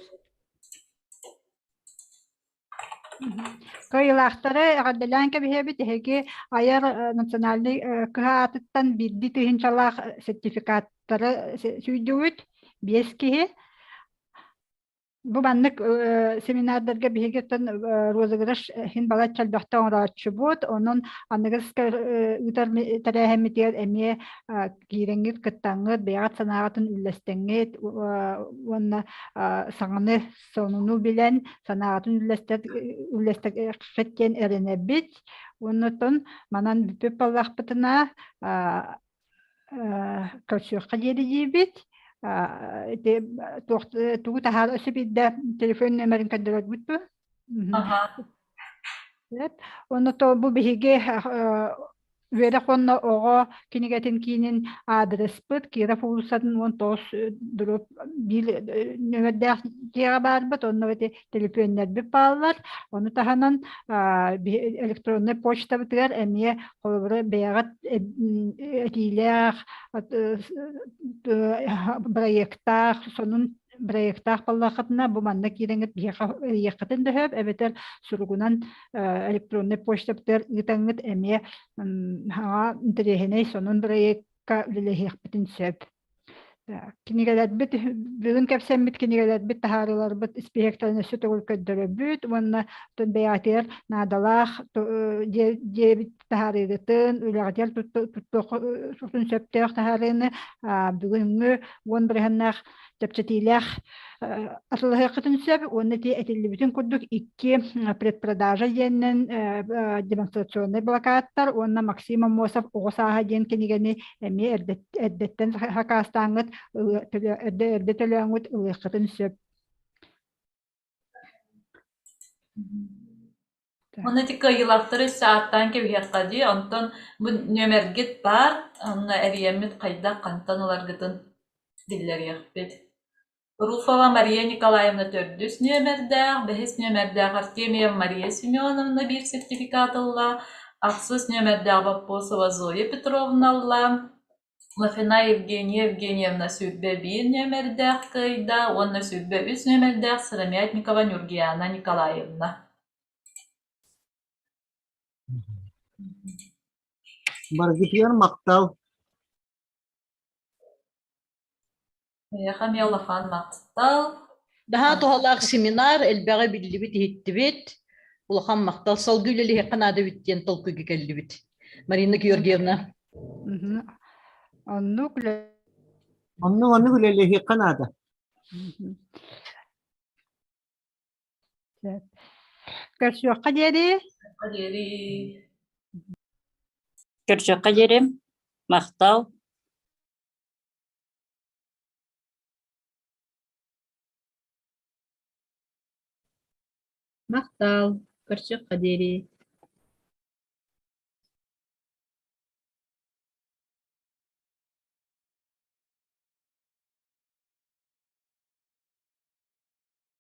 Кыайыылаахтары эҕэрдэлээн кэбиһэбит. Эһиги айар национальнай кыһа аатыттан биирдии тыһыынчалаах сертификаттары сүүйдүгүт. Биэс киһи. Бу маннык семинардарга биһиги оттон розыгрыш иһин балачча элбэхтэ оҥорооччубут. Онон аныгыска ыытар тэрээһиммитигэр эмиэ киирэҥҥит, кыттаҥҥыт, бэйэҕит санааҕытын үллэстэҥҥит уонна саҥаны сонуну билэн санааҕытын үллэстэххит диэн эрэнэбит. Уонна оттон манан бүппүт буоллахпытына көрсүөххэ диэри диибит. Ити туох тугу таһаар өссө биирдэ телефон нүөмэрин көрдөрөрбүт дуо? Онно то бу биһиги үөрэх уонна оҕо кинигэтин киинин аадырыспыт Киров уулуссатын 19 дроп биир нүөмэрдээх дьиэҕэ баарбыт онно ити төлөпүөннэрбит бааллар ону таһынан электроннай почтабытыгар эмиэ холобура бэйэҕит этиилээх проектаах сонун проектаах буоллаххытына бу манна киирэҥҥит биһиэхэ ыйыаххытын да сөп эбэтэр суругунан электроннай почтабытыгар ыытаҥҥыт эмиэ хаҥа интэриэһинэй сонун проекка үлэлэһиэхпитин сөп. Кинигэлэрбит бүгүн кэпсэммит кинигэлэрбит таһаарыыларбыт испииһэктэрин өссө төгүл көрдөрөбүт уонна бэйэҕитигэр наадалаах диэбит таһаарыыгытын үлэҕитигэр туттуоххутун сөптөөх таһаарыыны бүгүҥҥү уон бырыһыаннаах чэпчэтиилээх атылаһыаххытын сөп уонна ити этиллибитин курдук икки предпродажа диэннэн демонстрационнай блокадтар уонна Максим Аммосов оҕо сааһа диэн кинигэни эмиэ эрдэттэн хакаастааҥҥыт эрдэ эрдэ төлөөҥҥүт ылыаххытын сөп.
Уонна ити кыайыылаахтары өссө ааттаан кэбиһиэххэ дии, онтон бу нүөмэргит баар, онно эрийэммит хайдах хантан ыларгытын биллэриэхпит. Руфова Мария Николаевна төрдүс нүөмэрдээх, бэһис нүөмэрдээх Артемьева Мария Семеновна биир сертификат ылла, ахсыс нүөмэрдээх Боппосова Зоя Петровна ылла, Лафина Евгения Евгеньевна 21 нүөмэрдээх кыайда уонна 23 нүөмэрдээх Сыромятникова Нюргияна Николаевна.
Баргытыгар махтал.
Эйиэхэ эмиэ улахан махтал.
Наһаа туһалаах семинар, элбэҕи биллибит, иһиттибит. Улахан махтал. Салгыы үлэлиһиэххэ наада эбит диэн толкуйга кэллибит. Марина Георгиевна.
Оннук
Оннук оннук үлэлэһиэххэ наада.
Көрсүөххэ диэри.
Диэри.
Көрсүөххэ диэри. Махтал.
Махтал. Көрсүөххэ диэри.